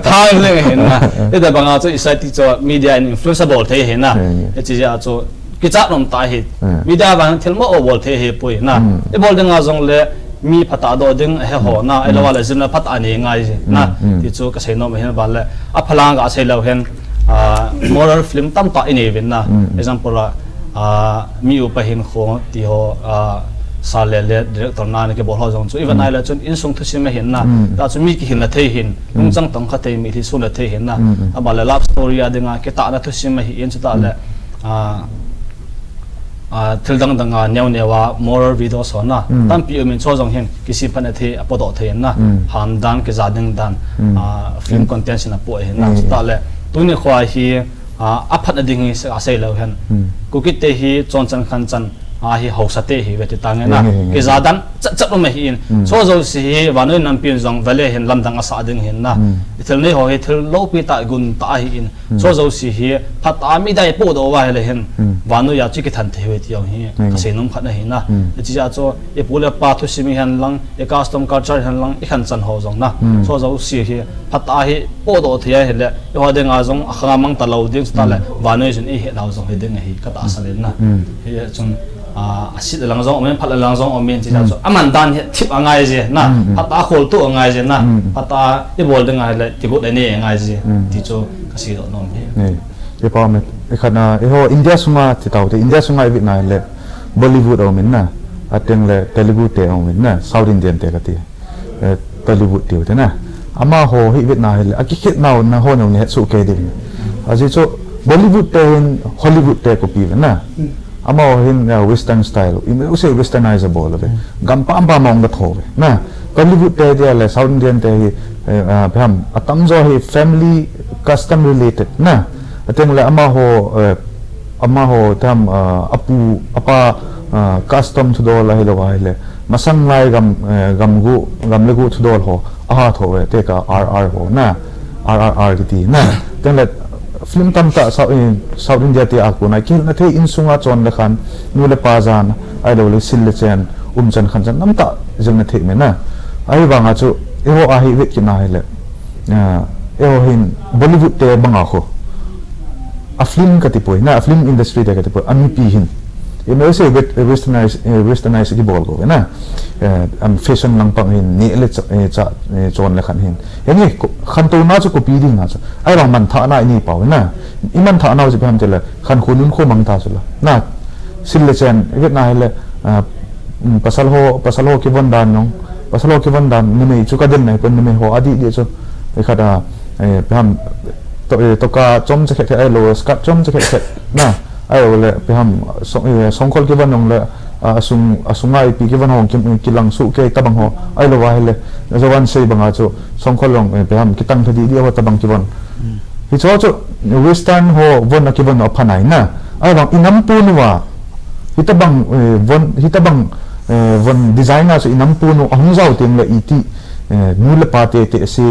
Thang le hin na. Hitabang a chu i society chu media in influence abol thei hi na. Hmm, hmm. Hiche a chu, kichat nom ta hi. Hmm. Media vang thil mo o bol thei hi poi na. Hmm. I bol ding a jong le mi phatah doh ding he ho na. Hmm. Ahilou le jin na phatah nei ngai na. Hmm. Hmm. Ti chu ka sei nom hin ban le. Apha lang ka sei lou hen. Ah, moral film tamtah i nei uvin na. Hmm. Example a, ah, mi upa hinkho ti ho, ah, sa le le director na, na kibol ho jong chu. I vet, hmm, nai le chun insung thusim ahi na. Hmm. Ta chu mi kihilna thei hin. Hmm. Lungchang tong kha thei, mitlhi sunna thei hin na. Hmm. Hmm. Aban le love story a ding a, kitahna thusim ahi in chutah le. Hmm. Ah, ah, thil dang dang a neo neo a moral video so na. Hmm. Tampi um in chu jong hin kisemphat na thei a podoh thei na. Hmm. Ham dan kija ding dan, hmm, ah, film, hmm, content sin a po hin na. Hmm. Chutah le tuni khoa hi, ah, aphatna ding hi se-, a sei lou hen. Hmm. Kuki te hi chonchan khanchan, ahi haosa te hi ve ti tange na. Henge, henge. Kijadan chat chat um ahi in. Hmm. Chu jouse hi vannoi nampi in jong vele hin lamdang asah ding hin na. Hmm. Thil nei ho hi thil loupi tah gun tah ahi in. Hmm. Chu jouse hi phat a midang i pohdoh uva ahile hin. Hmm. Vannoi a chu kithan thei uve ti jong hi. Henge. Kasei nom khat ahi na. Hmm. Hiche a chu i pu le pa thusim hihen lang, i custom culture hihen lang, i khanchan ho jong na. Hmm. Chu jouse hi phat a hi pohdoh thei ahile, eiho dinga jong akhang a mang talou ding, chutah le, hmm, vannoi chun eihet nau jong hiding ahi, katahsan in na. Hmm. Hichun, ah, asit lang jong umin, phat lang jong umin, hiche a chu, hmm, aman dan hi thip angai je na, hmm, hmm, phat a kholtoh angai je na, hmm, phat a ibol ding ahile, tigot anei angai je, hmm, ti chu kasei doh nom hi. Ni, i pa me, i khat na, eiho India sunga ti tau te, India sunga i vet na le, Bollywood aumin na, ateng le Telugu te aumin na, South Indian te kati. Eh, Tollywood tiu te na. Amaho hi vet na hile, akikhet nau na ho nung ni het su ke ding. Ajeh chu Bollywood te hin Hollywood te copy ve na. Amaho hin, eh, Western style. I me use Westernizable ve. Gam pam pam mong da tho ve. Na. Tollywood te dia le South Indian te hi, eh, ah, pham atam jo hi family custom related na. Ateng le amaho, eh, amaho tam, ah, apu, apa, ah, custom thudol ahilou ahile. Masang lai gam, eh, gam gu, gam le gu thudol ho. Aha tho ve, te ka R R ho na. R R R kiti na. Teng le film tamtah South, eh, South India te a kona. Kihilna thei insunga chon le khan, nu le pa jan, ahilou le sil le chen, umchan khanchan, tamtah jilna thei me na. Ahivanga chu, eiho a hi vet kit na hile. Ah, eiho hin Bollywood te banga khu. A film kati poi na, a film industry te kati poi, a mipi hin. I me se wet-, westernize, eh, westernize kibol ko na. Eh, am fashion lang pang hin ni le cha, eh, cha, eh, chon le khan hin. Henge, ko-, khantouna chu copy ding na chu. Ahivang manthahna i nei pau na. I manthahna chu ipi ham tile, khankho nunkho mang ta chu la. Na, sil le chen, i vet na hile, ah, um, pasal ho, pasal ho kivon dan jong, pasal ho kivon dan, numei chu ka den na, i pon numei ho, adih dih chu, i khat a, eh, ipi ham, to, eh, toka chom che khet khet ahilou, skirt chom che khet khet, na, ahilou le, ipi ham, so, eh, songkhol kivon jong le, ah, asung, asunga ipi kivon ho, ki, kilang su ke tabang ho, ahilou ahile, jovan sei banga chu, songkhol jong, eh, ipi ham, kitang thadih dih ho tabang kivon. Hmm. Hicho chu Western ho von a kivon a phanai na. Ahivang i nam pon uva. Hitabang, eh, von, hitabang, eh, von design a chu i nam pon u ahung jao teng le iti, eh, nu le pa te, te se,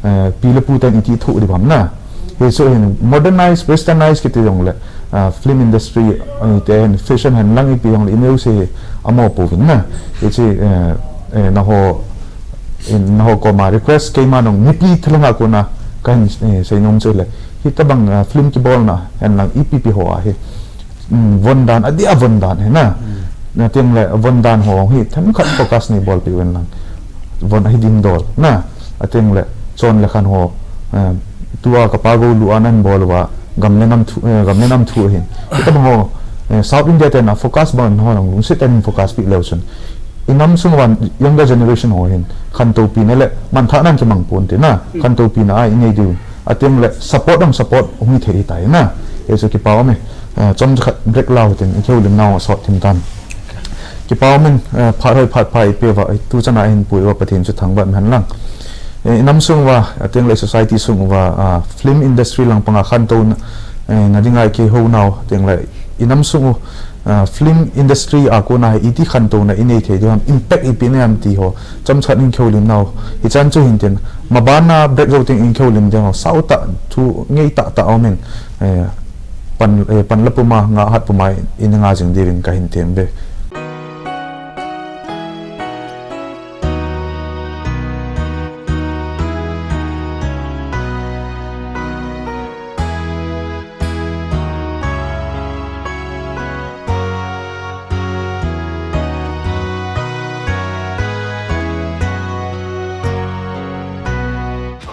eh, pi le pu ten iti thu di bam na. Hichu hin modernize, westernize kiti jong le, ah, film industry, eh, te hin fashion hen lang ipi jong le i meu se hi amo pu vin na. Hichu, eh, eh, na ho, in, na ho koma request keima nung mipi thalanga kona kahin, eh, sei nom chu le. Hitabang, ah, film kibolna hen lang ipi pi ho a hi. Mm, von dan, adih a von dan hi na. Mm. Na teng le von dan ho hi themkhat focus nei bolpeh uvin lang. Von ahi ding dol na. Ateng le chon le khan ho, eh, tua ka pa go lu anan bol uva gam le nam thu, eh, gam le nam thu hin. Hitabang ho, eh, South India te na focus bang ho lang lungset ten focus pi leu chun. I nam sung uva younger generation ho hin, khantoupina le, manthahna kimang pon te na, khantoupina a i nei diu. Ateng le, support dang support, um i thei tai na. Hichu kipa um e, eh, chom khat break lau tin, i kihoulimna u sot thim tan. Kipa um in, eh, phat hoi phat pha i pe uva, i tu chana hin pui uva Pathen chu thangvah hen lang. Eh, i nam sung uva, ateng le society sung uva, ah, film industry lang panga khantouna, eh, na dinga i kihou nau, ateng le, i nam sung u, ah, film industry a kona hi iti khantouna i nei thei diu ham, impact ipi nei ham ti ho, chomcha in kihoulim nau. Hichan chu hin tin, maban a break jou teng in kihoulim diu ho, sao tah thu ngei tah tah um in, eh, pan, eh, pan la puma, nga hat puma in nga jing diuvin kahin tem ve.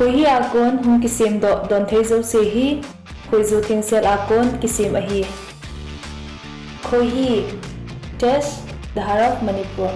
Khohi a kon hung kisem doh don thei jouse hi, khoiju thengsel a kon kisem ahi. Khohi, Test, The Heart of Manipur.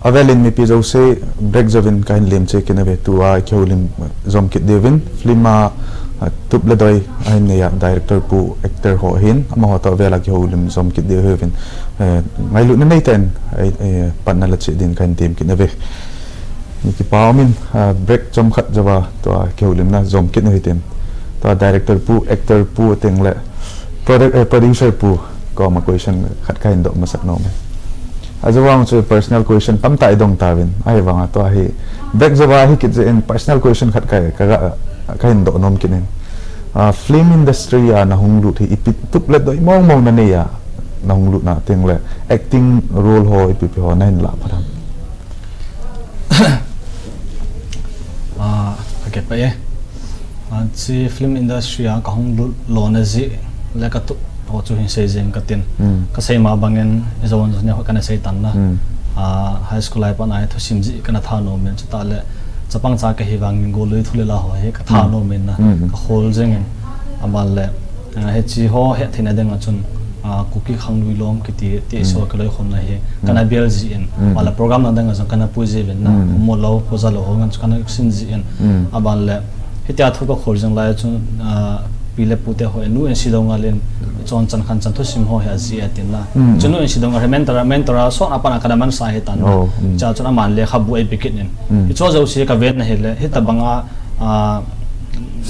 Avelin mipi jouse break jouvin kahin lemcheh kit uve, tua kihoulim jom kit diuvin film a, a, tup le doi ahin neiya director pu, actor ho ahin, amaho toh avela kihoulim jom kit diu hiuvin, eh, ngailutna neitah in, eh, eh, panna la cheh din kahin tem kit uve. Ni kipa umin, ah, break chomkhat jouva tua kihoulimna jom kit u hitin. Tua director pu, actor pu teng le produ-, eh, producer pu koma question khat kahin doh masat nom e. Ajou vang chu personal question tamtah idong tauvin. Ahivanga tua hi break jouva hi kit jeh in personal question khat ka, ka, ka, kahin doh nom kit in. Ah, film industry a nahung lut hi ipi tup le doi mong mong nanei a nahung lut na teng le acting role ho ipi ipi ho nahin lah phat ham? Ah, ka kipah e. Ah, hiche film industry a kahung lut lona jeh le katup ho chu hin sei jeng katin. Mm. Kasei ma bangin, ijou vang chu neo kana sei tan na. Mm. Ah, high school lai pat a hi thusim jeh kana tha nom in, chutah le chapang cha kahi vangin golui thu le la ho hi ka tha Mm. nom in na. Mm. Ka khol jeng in. Aban le, ah, hiche ho hetthei na dinga chun, ah, Kuki Khangluilom kiti, ti Mm. so ka loikhomna hi, Mm. kana bel jin, Mm. aban le program na dinga chun kana pui jiuvin na, Mm. Homolou, Hojalou ho ngen chu kana sin jin, Mm. aban le, hitia thu ka khol jing lai chun, ah, pi le pu te ho, nu in si dong a len, chon chan khan chan thusim ho hi aji atin na. Mm. Chun nu in si dong a, mentor, mentor a, so na pa na kana mansa hi tan na. Oh, mm. Cha chun aman lekhabu ei pe kit in. Mm. Hicho jouse ka ven na hile, hitabang a, ah,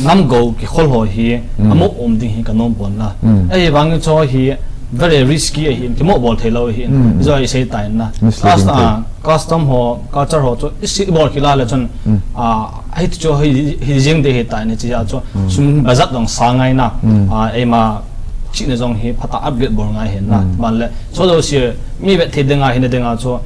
nam go kikhol ho hi, Mm. amu um ding hi ka nom pon na. Mm. Ahivangin chu hi very risky ahi, kimu bol thei lou ahi. Mm. Ijou isei tan na. Misleading Cus-, thei. Ah, custom ho, culture ho chu isi bol kila le chun, Mm. ah, hichu hi, hi jing ding ahi tan ni chia chu, Mm. sum budget dong sa ngai na. Mm. Ah, eima chihna jong hi phatah a upgrade bol ngai ahi na. Mm. Aban le, chu jouse mi vet thei dinga hina dinga chu,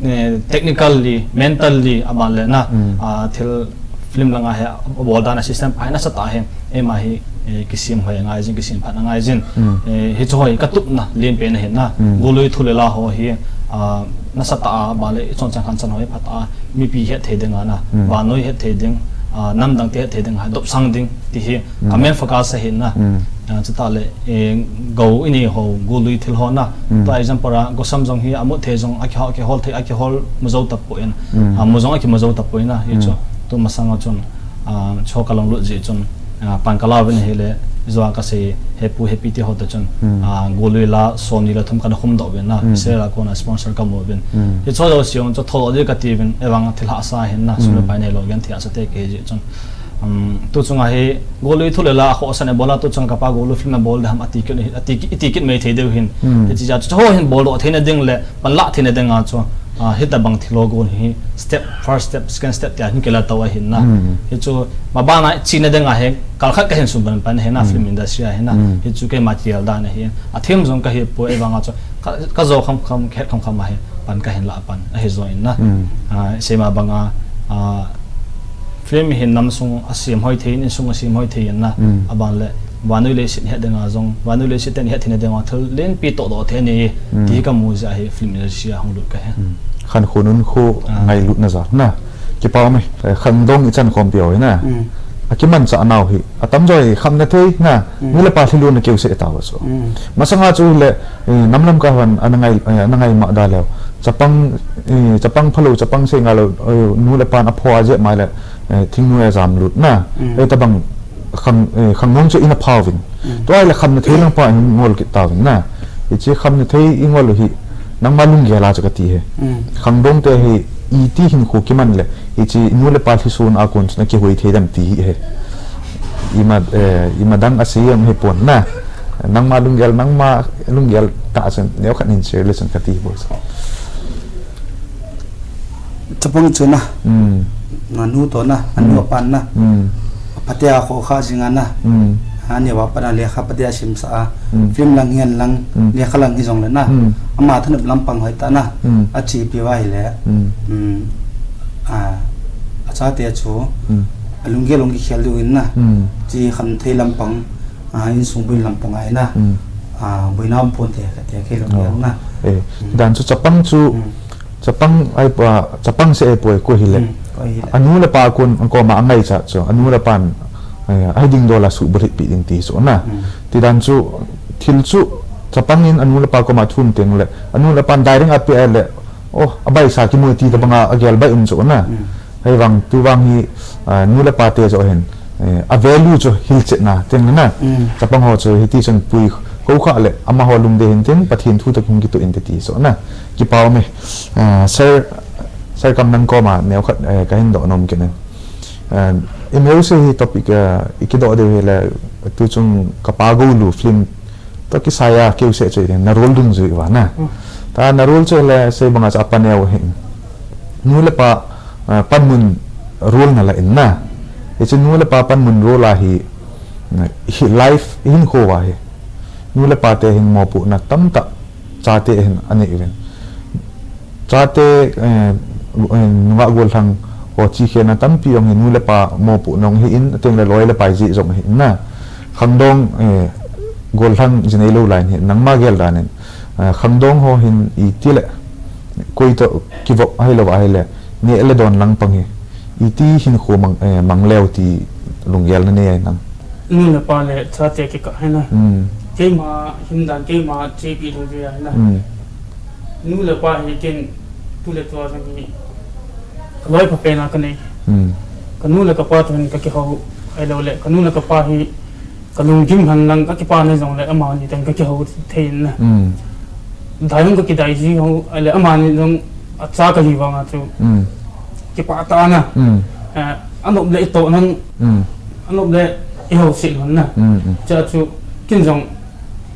eh, technically, mentally, aban le na, Mm. ah, thil film langa hi, abol dan a system pa hi nasatah hi, eima hi, eh, kisem hoi angai jin, kisem phat angai jin. Mm. Eh, hichu hi katup na, len pen ahi na. Mm. Golui thu le la ho hi, ah, nasatah a, aban le, ichon chan khan chan ho hi phatah a, mipi hetthei dinga na, Mm. vannoi hetthei ding, ah, namdang te hetthei ding, ha, dopsang ding, ti hi, Mm. ka main focus ahi na. Mm. Ah, chutah le, eh, go inei ho, golui thil ho na. Mm. Tua example a, gosam jong hi, amu thei jong, akihol, akihol thei, akihol mu jou tapon. Mm. Ah, mu jong akimu jou tapon na, hichu. Mm. Tu masang a chun, ah, chu ka long lut jeh chun, ah, pan ka la uvin ahile, ijou a kasei, hepu, hepi ti ho ta chun, Mm. ah, golui la, som ni le thum kana khum doh uvin na, Mm. sela kona sponsor kamu uvin. Mm. Hichu jouse jong chu thol ding kati uvin, ahivang thil hahsa ahi na, sum le Mm. pai neilou genthei hahsa te kahi jeh chun. Um, tu chunga hi, golui thu le la, akhohsan abol a, tu chunga kapa golui film abol ding ham, ati kit, ati kit, iti kit mai thei diu hin. Hmm. Hiche jeh a chu, ho hin bol doh theina ding le, pan lah theina dinga chu, ah, hitabang thil ho gon hi, step, first step, second step tia hin kila tou ahi na. Hmm. Hichu, maban a china dinga hi, kal khat kahin sum pan pan ahi na, Hmm. film industry ahi na. Hmm. Hichu keima thil dan ahi. Athem jong kahi poi, ahivang a chu, ka, ka jou kham kham, ka het kham kham ahi, pan kahin lah pan, ahi jo in na. Hmm. Ah, isei ma bang a, ah, Film hin nam sung asem hoi thei in, insung asem hoi thei in na. Mm. Aban le, vannoi leiset het dinga jong, vannoi leiset ten het theina dinga thil lenpi toh doh thei ahi, Mm. ti kamu jeh a hi film industry a hung lut kahi. Mm. Khankho nunkho Ah. ngailutna jal na. Kipa ume, eh, khangdong ichan khompi u hi na. Mm. Akimanchah nau hi, atamjo hi khamna thei na. Mm. Nu le pa lhilunna keu seh tauva chu. Mm. Masanga chu le, eh, nam lamkai hon ana ngai, eh, ana ngai ma da leu. Chapang, eh, chapang phalou, chapang sei ngai lou, eh, nu le pan aphoh a jep mai le, eh, thingnoi a jam lut na. Mm. Eh, tabang khang, eh, khangdong chu ina phauvin. Mm. Tua le khamna thei lang pa in ngol kit tauvin na. Hiche khamna thei ingol u hi, nangma lunggel a chu kati e. Mm. Khangdong te hi, iti hinkho kiman le, hiche nu le pa lhisun a kon chu na kihoi thei dem ti hi e. Ima, eh, ima dang asei jong hipon na. Nangma lunggel, nangma lunggel tah chun, neo khat hin share le chun kati bou. Chapang chu na. Hmm. Na nu toh na, anu Hmm. apan na. Hmm. Phatea khoh kha jing a na. Hmm. Aneo apan a lekha phatea simsah a. Hmm. Film lang hihen lang, Hmm. lekha lang hijong le na. Hmm. Ama thanop lampang hoitah na. Hmm. Achepi uva ahile. Hmm. Hmm. A, achate chu. Hmm. Alunggel hung kikhel diu in na. Hmm. Hiche khamthei lampang, a, insung boina lampang ahi na. Hmm. A, boina um ponte kati a kei lunggel Oh. na. Eh, Hmm. dan chu chapang chu Hmm. Chapang ahipoi, chapang seh ahipoi, koi hile. Hmm, koi hile. Anu le apa kon, koma angaichat chu. Anu le apan, eh, ahi ding dol a suhbulhit pi ding ti chu na. Hmm. Tidan chu, thil chu, chapang in anu le apa koma thum teng le. Anu le apan direct a pe le, Oh, abaisa kimu ti tabanga agel bai um chu na. Hmm. Hei vang tu vang hi, ah, nu le pa te chu hin, eh, a value chu hilchetna teng na. Hmm. Chapang ho chu hiti chun pui ko kha le amaho lungdei hin tin Pathen thu toh hung kitoh in te ti chu na. Kipa um e. Ah, sir, sir Kamnang koma neo khat, eh, kahin doh nom kit in. Ah, i meu se hi topic, ah, i kidoh deu hi le tu chung kapa Goulu film toh kisai a keu se chu i na role dungjui uva na. Hmm. Ta na role chu le sei banga chu apa neo hi. Nu le pa, ah, panmun role na la in na. Hichu nu le pa panmun role a hi, hi life hin kho va hi. Nu le pa te hin mopohna tamtah chate hin anei uvin. Chate, eh, eh, nungah gollhang ho chi khelna tampi jong hi nu le pa mopohna jong hi in, ateng le loi le pai jeh jong hi in na. Khangdong, eh, gollhang jinei lou lai in hi, nangma gel dan in. Eh, khangdong ho hin iti le, koi toh kivop ahilou ahile, neh le don lang pang hi. Iti hin khu mang, eh, mang leu ti lunggel na nei ai nang. Nu le pa le chate kikah hi na. Hmm. Keima hin dan, keima chepi dungjui a hi na. Hmm. Nu le pa hi ken tu le tua jong hi ka loi pha pen a ka nei. Hmm. Ka nu le ka pa toh hin ka kihou, ahilou le, ka nu le ka pa hi ka lunggim hen lang ka kipa na jong le amani toh hin ka kihou thei in na. Hmm. Dai jong ka kidai ji ho, ahile amani jong acha ka hi vang a chu. Hmm. Kipa ta na. Hmm. Eh, anop le i toh nan. Hmm. Anop le i hou se nan na. Hmm, hmm. Cha chu kin jong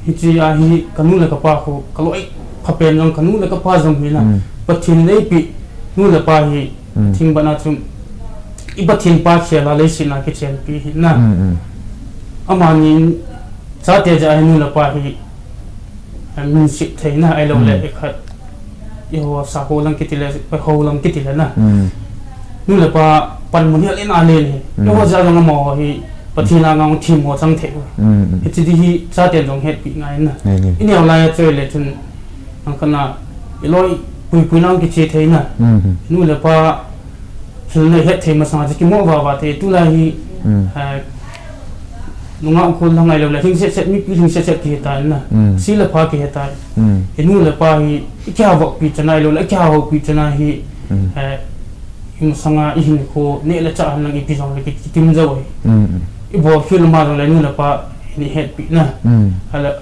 Hiche a hi ka nu le ka pa khu, ka loi pha pen jong ka nu le ka pa jong hi na. Mm. Pathen in eipeh nu le pa hi, mm, thing ban a chun i Pathen pa khel a leiset a kichenpi hi na. Mm, mm. Amani chate jeh a hi nu le pa hi, eh, min sep thei na, ahilou le, mm, i khat i ho sa ho lang kiti le, ho lang kiti le na. Mm. Nu le pa panmun hi alen alen hi. Mm. I ho jeh a jong amaho hi Pathen a ngang thim ho chang thei u. Mm, mm. Hiche ti hi chaten jong hetpi ngai na. Ngai, ngai. I neo lai a choi le chun ang kana i loi pui pui nang kiche thei na. Mm, mm. Nu le pa thil nei het thei masang a chu kimo va va te tulai hi, mm, eh, nungah gollhang ahilou le, lhingset set, mipi lhingset set kihe tai na. Mm. Si le pha kihe tai. Mm. I nu le pa hi, i kihoupi chan ahilou le, i kihoupi chan ahi, mm, eh, i masang a i hinkho, neh le chah hen lang ipi jong le ki, kitim jou ahi. Mm, mm. I bolkhel ma jong le, nu le pa, i hetpi na. Mm. Ahile,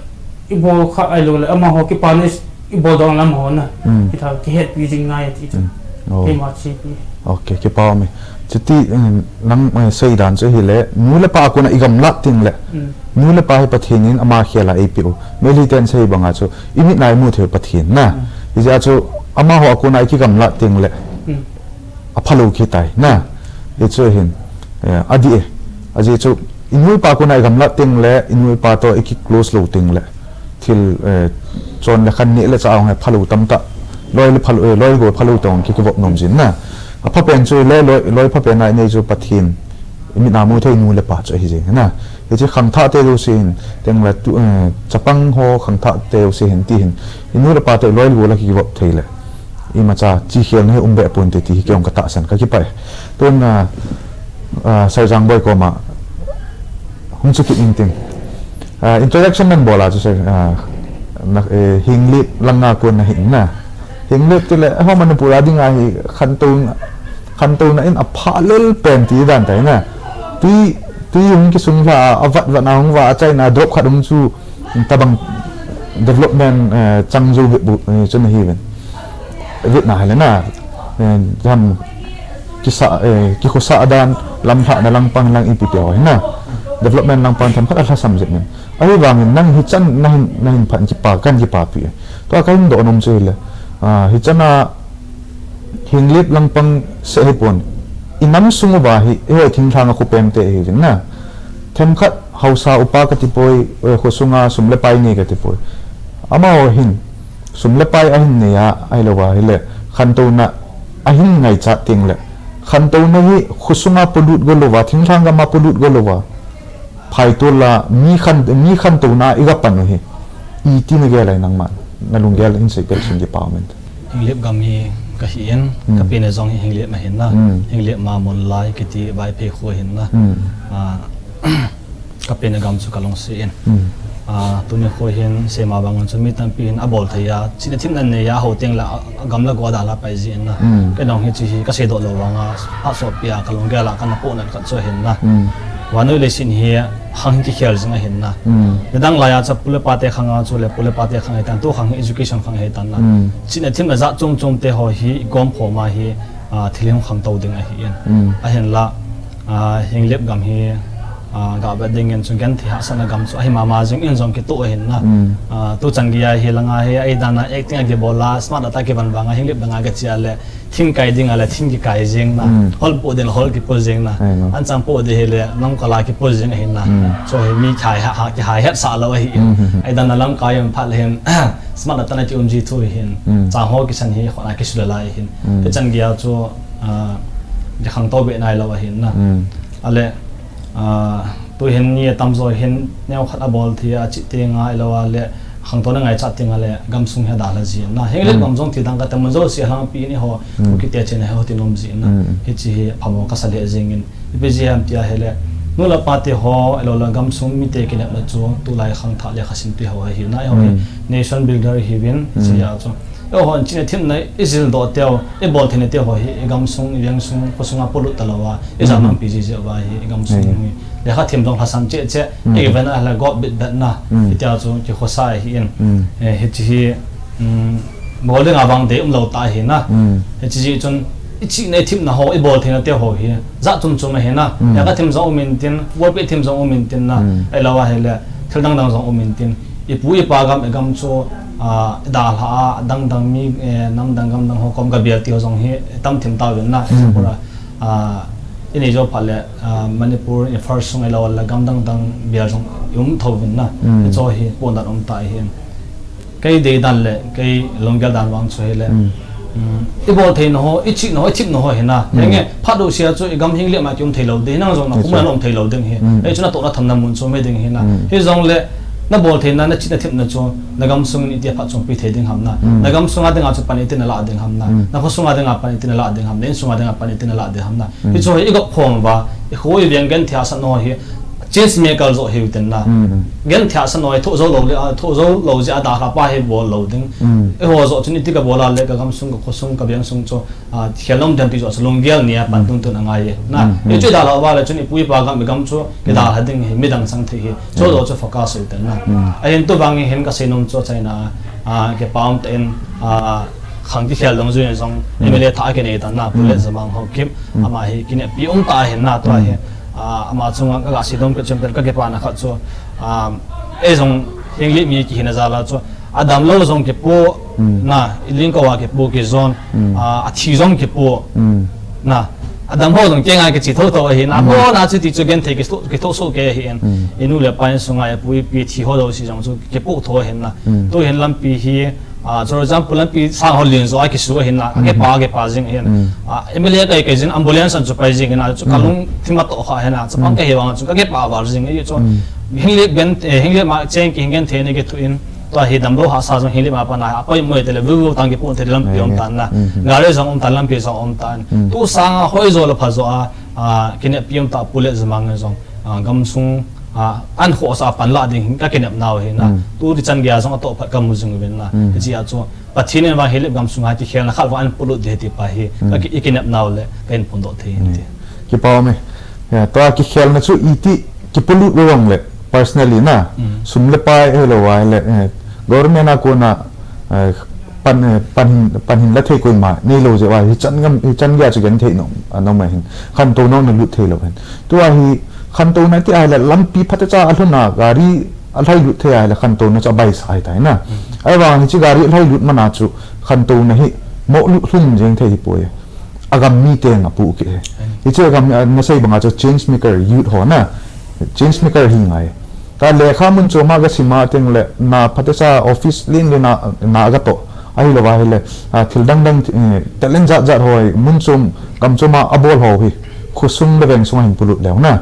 i bol kha ahilou le, amaho kipa na i, i bol dong le amaho na. Mm. Kita kihetpi jing ngai ati chu. Mm. Oh. Keima chepi. Ok, kipa um e. Chuti, eh, nang, eh, seidan chu hile, nu le pa a kona i gamlat teng le, mm, nu le pa hi Pathen in ama khel a eipeh u. Meitei ten sei banga chu, i mit a i mu thei u Pathen na. Mm. Hijeh a chu, amaho a kona i kigamlat teng le, mm, aphalou kitai na. Hichu hin, eh, adih e. Ajeh chu, i nu i pa kona i gamlat teng le, i nu i pa toh i kiclose lou teng le, thil, eh, chon le khan neh le chah a hung hi phalou tamtah. Loi le phalou, eh, loi le gol phalou toh ki, kivop nom jin na. Apha pen chu le loi, loi pha pen a i nei chu Pathen. I mit a mu thei nu le pa chu ahi jeng na. Hiche khangthah te jouse hin, teng le tu, eh, chapang ho khangthah te jouse hin ti hin. I nu le pa te loi le gol a kivop thei le. Imacha, chi khel na hi um be pon te ti hi kei jong ka tahsan ka kipah e. Tun, ah, ah, Sir Jangboi koma. Hung chu kit in tin. Ah, introduction nan bol a chu sir, ah, na, eh, Henglep lang a kon na hin na. Henglep ti le, ho Manipur a ding a hi khantou, khantouna in apha lel pen ti dan tai na. Tui, tui hung kisung lha a, avat vat na hung va, a China drop khat hung chu, tabang development, eh, chang jou bep bu, eh, chu na hi ven. Vet na hile na, eh, jam kisa, eh, kikhosa dan, lamlhah na lang pang lang ipi pe ho hi na. Development lang pang themkhat alhasam jep nin. Ahivangin nang hichan nahin, nahin phat kipa, kan kipapi. Tua kahin doh nom chu hile. Ah, hichan a Henglep lang pang seh hipon. I nam sung uva hi, eiho thingthang a khopem te hi jing na. Themkhat haosa upa kati poi, eh, khosunga sum le pai nei kati poi. Amaho hin, sum le pai ahin nei a, ahilou va hile, khantouna ahin ngaichat teng le. Khantouna hi khosunga polut go louva, thingthang gam a polut go louva. Phaitol a mi khan, mi khantouna i ga pan u hi. Iti na gel ai nangman. Na lunggel in sei pel sung kipa um in. Henglep gam hi ka hi in, hmm, ka pen jong hi Henglep ma hin na. Hmm. Henglep ma Monlai kiti Vaiphei kho hin na. Hmm. Ah, ka pen gam chu ka Lungse in. Hmm. Ah, tuni kho hin seima vang chu mi tampi hin abol thei a, chihna themna nei a, hou teng le a, agam le go a dalha pai ji in na. Mm. Kei jong hiche hi kasei doh lou vang a, phat sopi a kalunggel a kana pohnat khat chu ahin na. Mm. Vannoi leiset hi khang hi kikhel jing ahin na. Mm. Nidang lai a chu pu le pa te khang a chu le pu le pa te khang ahi tan, tu khang hi education khang ahi tan na. Mm. Chihna themna jat chom chom te ho hi igom khom a hi, ah, thil hi hung khangtou ding ahi in. Mm. Ahinla, ah, Henglep gam hi, ah, gah vet ding in chu genthei hahsatna gam chu ahi mama jing in jong kitoh ahin na. Mm. Ah, tu chan gei a hi langa hi, ahi dan a acting a kibol a, smart a ta kivon vang a, Henglep dang a kache a le, thing kai ding a le, thing kikai jing na. Mm. Hol poh ding le, hol kipoh jing na. Ahi na. An chang poh ding hi le, lamkai a kipoh jing ahin na. Mm. Chu hi mi khai ha, ha, kihai hetsah lou ahi in. Mm, mm, mm. Ahi dan a lamkai um phat le hin, smart a ta na kium ji thu hin. Mm. Chang ho kisan hi, khut a kisu le lai hin. Mm. Ti chan gei a chu, ah, kikhangtou be nailou ahin na. Mm. Ale, ah, tu hin ni atam jo hin neo khat abol thei a, chih teng a, ahilou a le, khangtou na ngaichat teng a le, gamsung hi adalha ji na. Henglep Mm. gam jong ti dang kate mun jouse a lhangpi in eiho, Mm. Kuki te chen a ho ti nom ji na. Mm. Hiche hi phamo kasa lheh jing in. Ipi jeh ham ti a hile, nu le pa te ho, ahilou le gamsung mite kinepna chu, tulai khangthah le khasimpi ho ahi na, eiho hi Mm. nation builder ihiuvin, Mm. hiche a chu. Eiho hon chihna themna ijil doh teu, ibol theina teu ho hi, igamsung, iveng sung, khosung a polut talou a, ijat Mm. mang pi ji jeh uva hi, igamsung Mm. hi. Lekha them jong lhasam cheh cheh, Mm. iven a le gop bit bet na, Mm. hitia chu kikhosa ahi in. Mm. Eh, hiche hi, um, bol ding a vang dei umlou ta ahi na. Mm. Hiche jeh chun, ichihna ithemna ho, ibol theina teu ho hi, jat chom chom ahi na. Mm. Lekha them jong um in tin, bolpeh them jong um in tin na. Mm. Ahilou a hile, thil dang dang jong um in tin. Ipu ipa gam, igam chu, ah, idalha a, dang dang mi, eh, nam dang gam dang ho kom kabel ti ho jong hi, tam them tauvin na. Mm. Pura, ah, inei jou phat le, ah, Manipur, Imphal sung ahilou le gam dang dang bel jong i um thouvin na. Mm. Hiche hi pohdan um ta ahi. Kei dei dan le, kei lunggel dan vang chu hile. Mm. Um, ibol theina ho, ichihna ho, ithemna ho hi na. Mm. Henge, phat jouse a chu igam Henglep ma kium thei lou ding, nang jong na Mm, khum a sure. na um thei lou ding hi. Mm. Hichu natohna thamna mun chu um ding hi na. Mm. Hijongle, nabol theina, nachihna themna chu, nagamsung in iti a phatchompi thei ding ham na. Mm. Nagamsung a dinga chu pan iti nalah ding ham na. Mm. Nakhosung a dinga pan iti nalah ding ham, na insung a dinga pan iti nalah ding ham na. Mm. Hichu hi igop khom uva, ikho iveng genthei hahsatna ho hi, change maker jo ahiu tin na. Mm. Genthei hahsatna ho hi thoh jou lou le, ah, thoh jou lou jeh a dalha pa hi bol lou ding. Mm. Eiho jo chun iti kabol a le kagamsung, kakhosung, kaveng sung chu, ah, khel nom dem ti jo chu lunggel nei a pan Mm. tun tun angai e. Na, Mm. Mm. hichu dalha uva le chun ipu ipa gam, igam chu Mm. kidalha ding hi, midang chang thei hi. Chu Mm. jo chu focus u tin na. Mm. Ahin tuvang hin kasei nom chu achaina, ah, kipa um tah in, ah, khang kikhel dungjuiyin jong Mm. M L A thah a kinei tan na, Pu Mm. Letjamang Haokip, Mm. ama hi kineppi um tah ahin na, tua Mm. hi, ah, ama chunga kaga sei nom kit chun kakipana khat chu, ah, ei jong Henglep mi kihina jal a chu, adamlou jong kipoh, Mm. na, ilingkou a kipoh kijon, Mm. ah, athi jong kipoh, Mm. na, adamlou jong kenga kiche thotho ahi na, Mm. abon a chu ti chu genthei kithoh, kithoh soh kei ahi in, Mm. inu le pa insunga ipu ipi thi ho jouse jong chu kipoh tho ahin na, Mm. tu hin lampi hi, Ah, for example, lampi sang ho len jo a kisu ahin na, Mm. akipa, akipa jing ahin. Mm. Ah, M L A kai kai jin ambulance an chu pai jing ahin na, chu Mm. kalungthim atoh kha ahin na, chapang Mm. kahi vang chu kakipa val jing ahi chu. Mm. Henglep ben, eh, Henglep ma cheng kihin genthei na kithoh in, tua hi damlou hahsa jong Henglep ma pat na, apoimo tele, vuvu tang kipoh tele lampi um tan na. Mm. Gari jong um tan, lampi jong um tan. Mm. Tu sanga hoi jo le pha jo a, ah, kineppi um tah Pu Letjamang jong. Ah, gamsung, ah, an khohsah a panlah ding hi kakinep nau ahi na. Mm. Tu tichan gei a jong atoh phat kamu jing uvin na. Mm. Hiche a chu, Pathen in vang Henglep gamsung a kikhelna khat vang an polut ding ahi ti pa hi, Mm. kaki, ikinep nau le, kahin phondoh thei Mm. inte. Kipa ume. Ya, tua kikhelna chu iti kipolut u vang le, personally na. Mm. Sum le pai ahilou a le, eh, government a kona, eh, pan, eh, pan hin, pan hin la thei koima neilou jeh uva, hichan gam, hichan gei a chu genthei nom, anom ahin. Khantou nom nalut theilou ahin. Tua hi khantouna ti ahile lampi phatecha alhun a gari alhailut thei ahile khantouna chu abaisa ahitai na. Mm. Ahivang hiche gari alhailut man a chu khantouna hi moh lut lhung jeng thei hipoi. Agam mite nga pu kit e. Mm. Hiche agam, ah, nasei banga chu change maker youth ho na. Change maker hi ngai. Tua lekha mun chom a gasim a teng le, na phatecha office len len a, na gatoh. Ahilou va ahile, ah, thil dang dang, eh, talent jat jat ho hi, mun chom, gam chom a abol ho hi, khosung le veng sung a ahin polut leu na.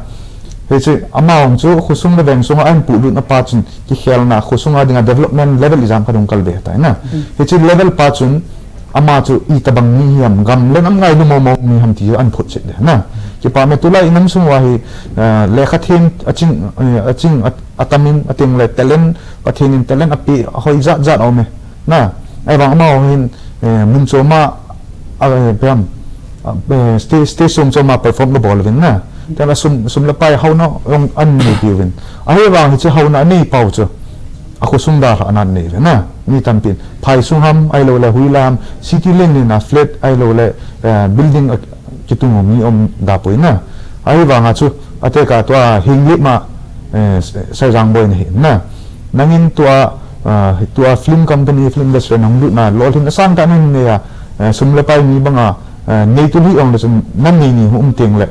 Hiche, amahon chu khosung le veng sung a ahin polut na pa chun, kikhelna, khosung a dinga development level ijat khat hung kal be tai na. Mm. Hiche level pa chun, ama chu itobang mi ham, gam le nam ngailu momo mi ham ti chu ahin photchet le na. Kipa me tulai inam sung uva hi, eh, lekha them aching, eh, aching at-, atamin ating le talent, Pathen in talent ape, ahoi jat jat aume. Na, ahivang amaho hin, eh, mun choma, ah, eh, pem, ah, eh, stage, stage sung choma perform abol uvin na. Tena sum, sum le pai hauna jong anei piuvin. Ahivang hiche hauna anei pau chu. Akhosung dalha anan nei ve na. Mi tampin. Phai sung ham, ahilou le huila ham, city len len a flat, ahilou le, eh, building a kitung u mi um dapoi na. Ahivanga chu, atekah tua Henglep ma, eh, Saijang boy nahi na. Nangin tua, ah, tua film company, film industry nang lut na, lolhin asang tah nang nei a, eh, sum le pai mi banga, eh, neitu hi ong le chun, nan nei ni hu um teng le.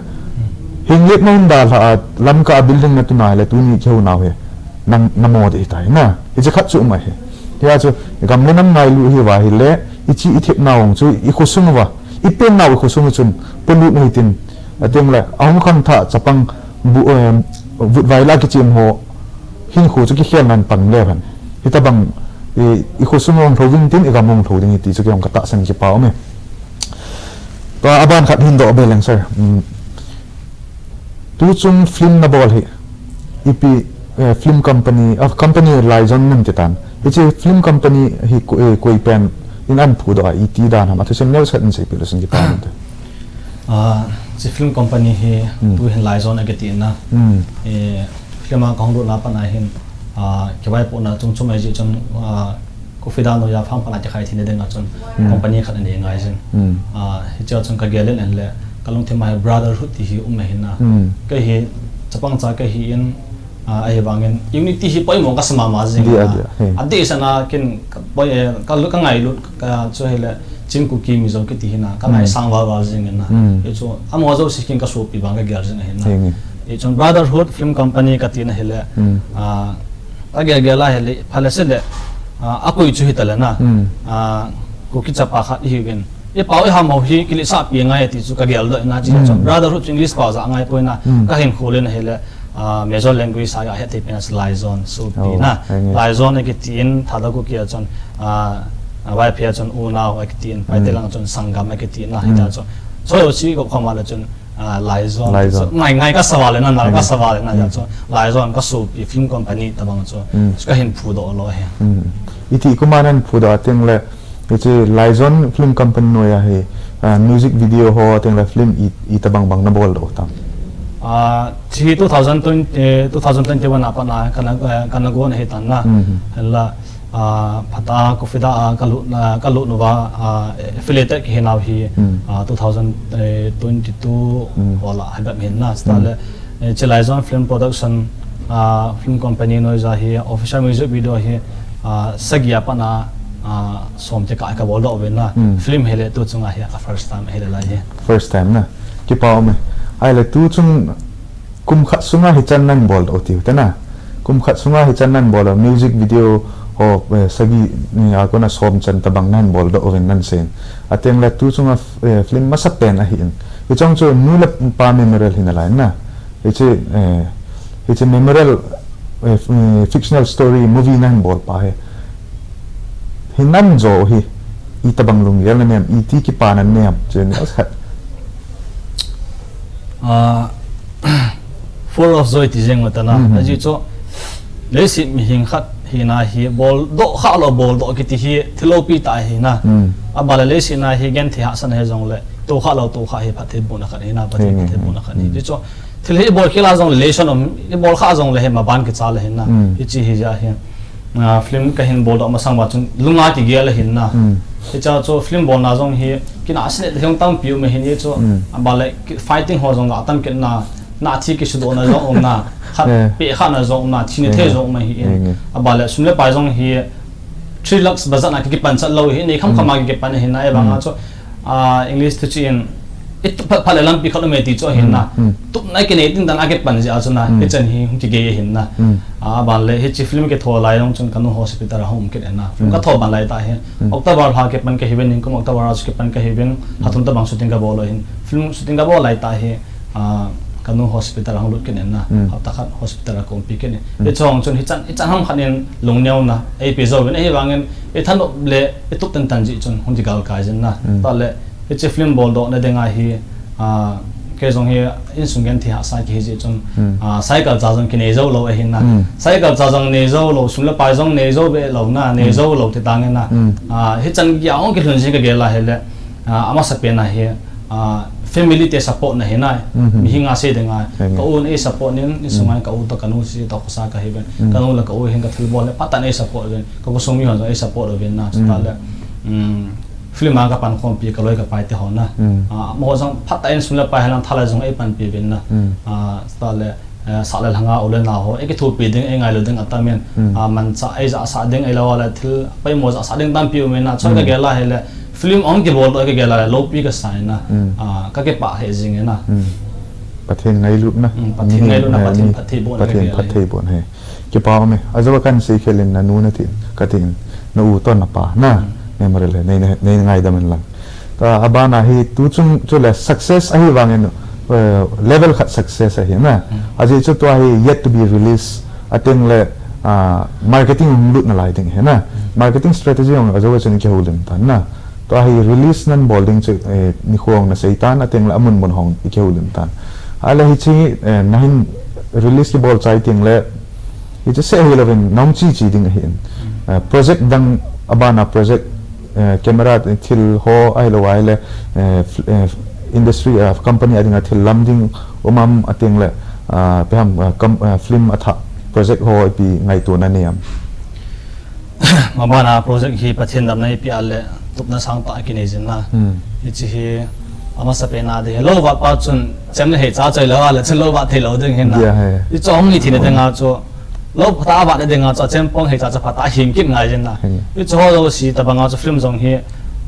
Henglep ma hung dalha a, Lamka a building na tuna le, tuni kihouna u hi. Nang, namo de hitai na. Hiche khat chu um ahi. Hia chu, gam le nam ngailu hi uva hile, ichi ithep nau chu, ikhosung uva. Ipen nau ikhosung chun, polut na hitin. Ating le, ahung khangthah chapang bu, eh, vutvai la kichem ho, hinkho chu kikhel nan pan le phan. Hitabang, i, ikhosung ong lho vin tin, igam ong lho ding hiti chu kei ong katahsan kipa ume. Tua aban khat hin doh be leng sir. Mm. Tuchung film nabol hi, ipi, eh, film company, ah, company Laizon nan ti tan. Hiche film company hi ko-, eh, koi pen in an phudoh a, iti dan ham, athusim neo khat in seipeh le chun kipa ume. Ah, hiche film company hi, Hmm. tuhin Laizon akiti na. Hmm. Eh, film a kahung lut na pat a hin, ah, kivaipohna chom chom ahi jeh chun, ah, Kofida noiya farm khat a kikhai theina dinga chun Hmm. company khat anei ngai jin. Hmm. Ah, hichea chun kagel in ahile, kalungthim a hi brotherhood ti hi um ahi na. Hmm. Kei hi chapang cha kahi in, ah, ahivangin unity hi poimo kasa mama jing Dia, na. dia, he. Adeh sanga ken ka poi, eh, ka lu-, kangailut ka chu hile Chin Kuki Mizo kiti hi na, kangai Hmm. sang val val jing na. Hmm. Hichu amaho jouse ken kasopi vang kagel jing ahi na. He nge. Hichun brotherhood film company kati na hile, Hmm. ah, Agel gel a hile, phale sile, ah, akoi chu hita le na. Hmm. Ah, Kuki chapa khat ihiuvin. Ipao iham ho hi kiletsahpi ngai ti chu kageldoh na, hiche Hmm. chu brotherhood chu English pao jeh a ngai poi na, Hmm. kahin khol in ahile, ah, major language a hetthei pen a chu Laizon, sopi Oh, na. English. Laizon akiti in, Thadou Kuki a chun, ah, ah, Vaiphei a chun unau akiti in, Paite Hmm. lang chun sanggam akiti na, Hmm. hita chu. So, hiche gop khom a le chun, Ah, Laizon. Laizon. Chu ngai ngai kasa val le na, nal Hmm. kasa val le na, Hmm. chu Laizon kasopi film company tabang chu. Hmm. Chu kahin phudoh lou ahi. Hmm. Iti kum a nan phudoh a teng le, hiche Laizon Film Company noiya hi, ah, music video ho teng le film i, itabang bang nabol doh tam? Ah, hiche two thousand twenty, eh, two thousand twenty-one a pat a kana, eh, kana gon ahi tan na. Hmm. Hinla, Ah, phat a Kofida a kalut, ah, kalut uva, ah, affiliated kihi nau hi, Hmm. ah, two thousand twenty-two Hmm. ho lah a hi bep hin na, Hmm. chutah le, eh, hiche Laizon Film Production, ah, film company noiya hi, official music video hi, ah, sagi a pat a, ah, som te kah kabol doh uvin na. Hmm. Film hile tuchung a hi a first time hile lai hi. First time na. Kipa ume. Ahile tuchung Kum khat sunga hichan nan bol doh tiu te na. Kum khat sunga hichan nan bol doh, music video ho, eh, sagi ni a kona som chan tabang nan bol doh uvin nan seiyin. Ateng le tuchunga, eh, film masapen ahin. Hichong chu nu le pa memorial hi nalai na. Hiche, eh, hiche memorial, eh, f-, eh, fictional story movie nan bol pa hi. Hi nan jo hi. Itabang lunggel na nem, iti kipa na nem. Chu ni as khat. Ah, full of joy ti jeng u tana. Mhm. Ajeh chu, leiset mihem khat hina hi, bol doh kha lou, bol doh kiti hi, thil loupi tah ahi na. Mm. Aban le leiset a hi, genthei hahsatna hi jong le, tohkha lou, tohkha hi, phattheibohna khat ahi na, Pathen Mhm. phattheibohna khat ahi. Mm. Ajeh chu, thil hi bol khel a jong le, lesson um, i bol kha jong le hi, maban kichal ahi na. Mm. Hiche hi jeh hin. Ah, film kahin bol doh masang uva chun lunga kigel ahin na. Hmm. Hiche chu film bolna jong hi kinahsah le jong tampi um ahin hiche chu Hmm. aban le ki-, fighting ho jong atam kit na, na thi kisudohna jong um na, khat Eh. peh kha na jong um na, thina Eh. thei jong um ahin. Eh. Aban le sum le pai jong hi three lakhs budget na kipan chat lou hi, nei kham kham Hmm. a kipan ahin na, e bang a Hmm. chu Ah, English thu chu in, i tup phat phat le lampi khat um e ti chu ahin na. Hmm, hmm. Tupna kinei tin dan a kipan jeh a chu na, Hmm. hichan hi hung kigei ahin na. Hmm. Ah, aban le hiche film kitho lai jong chun kanu hospital a hung um kit e na. Film Hmm. katho ban lai tah hi. Hmm. October lha kipan kahiuvin, nikum October a chu kipan kahiuvin, Hmm. lha thum tabang shooting kabol u ahin. Film shooting kabol lai tah hi, ah, kanu hospital a hung lut kit e na. Hmm. Hapta khat hospital a kaumpi kit e. Hmm. Hiche jong chun hichan, hichan ham khat in lungneo na, eipe jouvin ahivangin, I thanop le i tup tan tan jeh chun hung kigal kai jin na. Mm. Tah le, hiche film bol doh na ding ahi, ah, Kei jong hi insung genthei hahsa kihi jeh chun, hmm, ah, cycle cha jong kinei jou lou ahi na. Hmm. Cycle cha jong nei jou lou, sum le pai jong nei jou be lou na, nei, hmm, jou lou ti tang na. Hmm. Ah, hichan gei a hung kilhun jing ka gel a hile, ah, amasapen a hi, ah, family te support na hi na. Hmm. Mihem a sei ding a, hmm, ka u in ei support in, insung, hmm, a ka u toh ka nu sei toh khosa kahi uvin. Hmm. Ka nu le ka u hin ka thilbol le phatah in ei support uvin. Ka khosung mi hon jong ei support uvin na. Chutah le, hmm, film a ka pankhompi ka loi ka pai te ho na. Hmm. Ah, amaho jong phatah in sum le pai henlang thalai jong ei panpi uvin na. Hmm. Ah, chutah le, eh, sah le lhang a u le nao ho, ei kithopi ding, ei ngailu ding atam in. Hmm. Ah, manchah ei jahsah ding, ahilou le thil poimo jahsah ding tampi um in na. Chua, hmm, ka gel a hile, film hung kibol toh ka gel a le, loupi ka sa in na. Hmm. Ah, ka kipah lheh jing in na. Hmm. Pathen ngailutna. Hmm, Pathen ngailutna, eh, Pathen phattheibohna ka gel a. Pathen phattheibohna hi. Kipa um e. Ajou a kan sei khel in na nu na tin, ka tin, na u toh na pa na, hmm, memorial hi nei, nei, nei ngaidam in lang. Ka, abana hi tu chung chu le success ahi vangin, eh, level khat success ahi na. Hmm. Ajeh chu tua hi yet to be released, ateng le, ah, marketing hung lut nalai ding ahi na. Hmm. Marketing strategy jong ajou a chun kihoulim tan na. Tua hi release nan bol ding chu, eh, nikho hung na sei tan, ateng le amun mun hung i kihoulim tan. Ahile hiche, eh, nahin release kibol chai teng le, hiche seh hilou vin, nahung che che ding ahin. Eh, project dang abana project, eh, camera thil ho ahilou ahile, eh, f-, eh, industry, eh, company a dinga thil lam ding um am, ateng le, ah, ipi ham, ah, com-, ah, film a thah project ho ipi ngaito na nei am. Mabana project hi Pathen damna eipeh a le tupna sangtah kinei jin na. Hmm. Hiche hi amasapen a ding hi. Lou vat pa chun chem le hei cha choi lou a le chun lou vat thei lou ding ahi na. Dia hai. Hichu hung hi theina dinga chu lou phatah a vat na dinga chu achempong hei cha chu phatah a hing kit ngai jin na. Hin. Hichu ho jouse tobang a chu film jong hi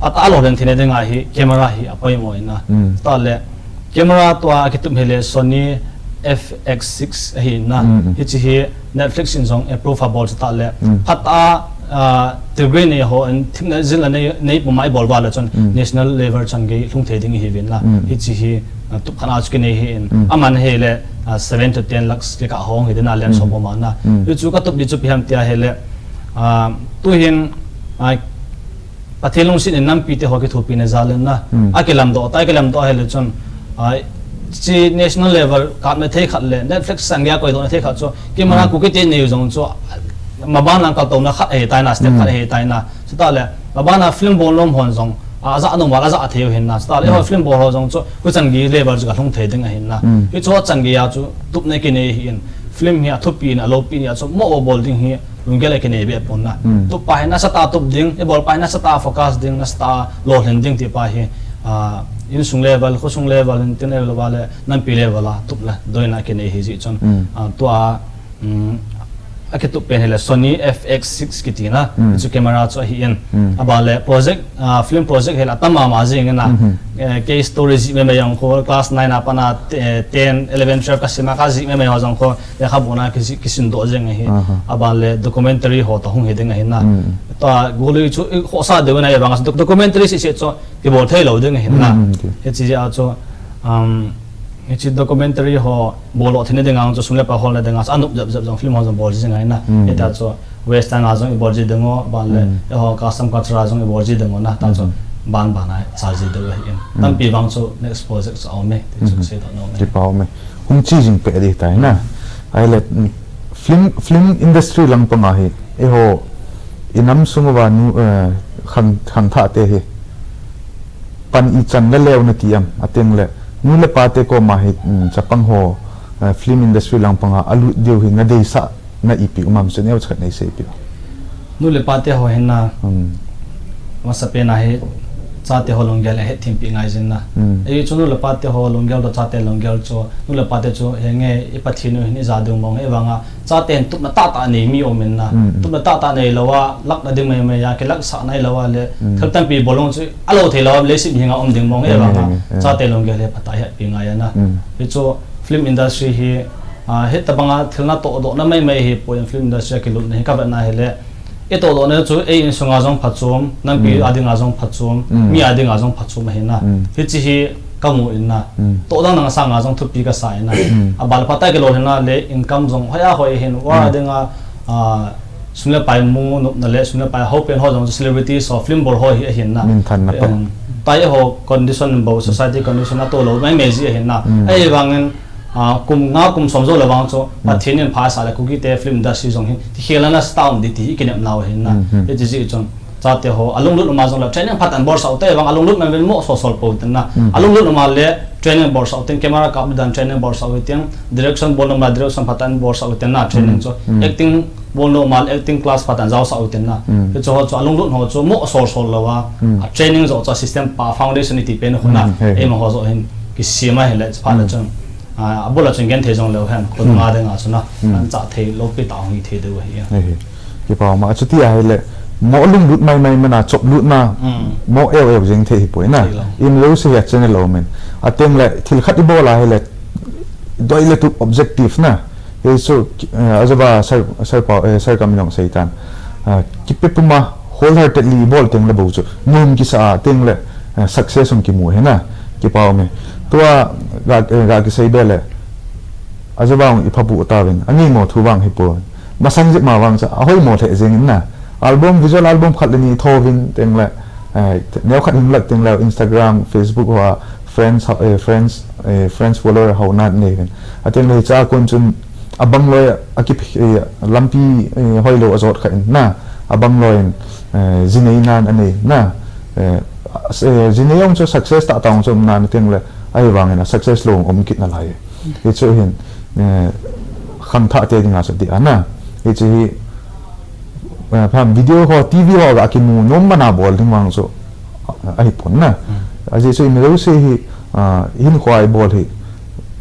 phatah a lolhin theina dinga hi camera hi apoimo in na. Hmm. Chutah le camera tua kitup hile Sony F X six ahi na. Mm, mm. Hiche hi Netflix in jong approve abol chutah le. Mm. Phatah a, ah, tilgre nei ho in themna jil a nei, nei puma ibol uva le chun, mm, national level chan gei lhung thei ding ihi uvin na. Mm. Hiche hi, ah, tup khat a chu kinei ahin. Mm. Aman hile, ah, seven to ten lakhs kikah hung hi ding na lens ho, mm, puma na. Mm. Hichu katup ding chu ipi ham tia hile, ah, tuhin, ah, Pathen lungset in nampi te ho kithopina jal in na. Hmm. Akilamdoh ta, akilamdoh hile chun, ah, hiche national level kapna thei khat le, Netflix chan gei a koidohna thei khat chu, camera, hmm, Kuki te nei u jong chu, maban lang kaltouna khat ahi tai na, step, hmm, khat ahi tai na. Chutah le, maban a film bol nom hon jong, ah, ajah nom val, ajah thei u ahin na. Chutah le, hmm, eiho film bol ho jong chu, huchan gei level chu kalhung thei ding ahin na. Hmm. Hichu chan gei a chu, tupna kinei ahin, film hi athupi in, aloupi in, achu mo bol ding hi, lunggel a kinei be pon na. Hmm. Tup pa hi nasatah a tup ding, ibol pa hi nasatah a focus ding, nasatah a lolhin ding ti pa hi, ah, insung level, khosung level, intin level uva le, nampi level a tupna doina kinei ahi jeh chun. Hmm. Ah, tua, um, akitup pen hile Sony F X six kiti na, hmm, chu camera chu ahin. Hmm. Aban le project, ah, film project hile atam mama jing in na. Hmm. Eh, kei story jih maimai jong khu, class nine a pat a, eh, ten, eleven, twelve kasim a kajih maimai ho jong khu, lekhabu na kisi-, kisin doh jeng ahi. Aha. Aban le documentary ho toh hung hi ding ahin na. Mm. Tua golui chu i khohsah deu na, ahivang a doc-, documentary seh seh chu kibol thei lou ding ahin na. Mm, mm, okay. Hiche jeh a chu, um, hiche documentary ho bol lou theina dinga chu sum le pai hol na dinga chu anop jep jep jong film ho jong bol jing ahin na. Mm. Hitia chu Western a jong ibol ji ding u, aban le, mm, eiho custom culture a jong ibol ji ding u na, ta chu, mm, ban ban a chal ji ding u ahin. Mm. Tampi vang chu next project chu aum e, ti chu, mm, seidoh nom e. Kipa um e. Hung che jing peh ding tai na. Ahile, mm, film, film industry lang panga hi, eiho, i nam sung uva nu, eh, khang, khangthah te hi, pan ichan la leu nati am, ateng le, nu le pa te koma hi, mm, chapang ho, eh, film industry lang panga alut diu hi nadeisah na ipi um am, chu neocha khat nei seipeh. Nu le pa te ho hin na, hmm, amasapen a hi chate ho lunggel ahet thempeh ngai jin na. Hmm. Ei chu nu le pa te ho lunggel toh chate lunggel chu, nu le pa te chu henge i Pathen u hin i ja diu mong, ahivang a chate hin tupna tahtah nei mi um in na. Hmm, hmm. Tupna tahtah nei lou a, lakna ding maimai a, kilaksah nai lou a le, hmm, thil tampi bol lou chu alou thei lou a, leiset mihing a um ding mong, hmm, ahivang a, hmm, hmm, chate lunggel hi phatah a hetpi ngai a na. Hmm. Hichu film industry hi, ah, hitabang a thil natohdoh na maimai ahipoi, film industry a kilutna hi kavet na hile, i tohdoh na chu ei insung a jong phachom, nampi, hmm, a ding a jong phachom, hmm, mi a ding a jong phachom ahi na. Hmm. Hiche hi kamu in na. Hmm. Toh dang dang sang a jong thupi kasa in na. Hmm. Abal phatah a kilolhin na le income jong hoi a hoi hin, hmm, a ding a, ah, Sum le pai mu nopna le sum le pai ho pen ho jong chu celebrities ho film bol ho hi ahin na. Minthanna pa. Em, tai ho condition bou society condition a to lo mai mai ji ahin na. Hmm. Ahivangin, ah, kum nga kum som jou le vang chu, hmm, Pathen in pha sa le Kuki te film industry jong hi ti khel ana start di ti hi kinep nau ahin na. Hmm, hmm. Hiti ji chun chate ho alunglut um a jong le training phat an bol sau te vang alunglut man ven mo so sol po tin na. Hmm. Alunglut um a le training bol sau tin camera kap dan training bol sau tin direction bol um a direction phat an bol sau tin na training, hmm, chu. Hmm. Acting bol no mal acting class phat an jao sau tin na. Hmm. Hichu ho chu alunglut ho chu mo sol sol lo a. Hmm. A training jo chu system pa foundation ti pen khu na. Hmm, he, he. Eima ho jo hin kisem a hile phat na, hmm, chun. Ah, abul a chun gen thei jong leu hen, khut, hmm, nga ding a chun a, hmm, an cha thei lo pi ta hung hi thei deu hi. He, he. Kipa ma, chuti ahile, mo lunglut mai mai mana, chop lut na, hmm, mo eu eu jeng thei hi poi na. Thei lo. Im lo se ya chen lo men. Ateng le, thil khat i bol ahile, doi le tup objective na. He so, eh, ajaba sir, sir pa, eh, sir kam jong sei tan. Ah, kipe puma wholeheartedly i bol teng le bou chu. Nom kisa a teng le, eh, success hung kimu hi na. Kipa um e. Tua ga, eh, ga kisei be le. Ajaba hung i phabu ta vin. Angi mo thu vang hi po. Masang jep ma vang cha. Ahoi mo the jeng na. Album, visual album khat le ni tho vin teng le. Eh, neo khat hung lak teng le Instagram, Facebook ho a friends, eh, friends, eh, friends follower ho na nei vin. Ateng le cha kon chun abang loi a ki, eh, lampi, eh, hoi lo a jot kha in na, abang loi in, eh, jinei nan anei na, eh, as-, eh, jinei ong chu success ta ta ong chu um nan teng le, ahivangin a success lo um kit na lai. Hichu hin, eh, khangthah te dinga chu ti a na. Hichu hi, eh, pha video ho, T V ho ga kimu nom mana bol ding vang chu, eh, ahi pon na. Hmm. Ajeh chu i mi lo se hi, ah, hin khoi bol hi,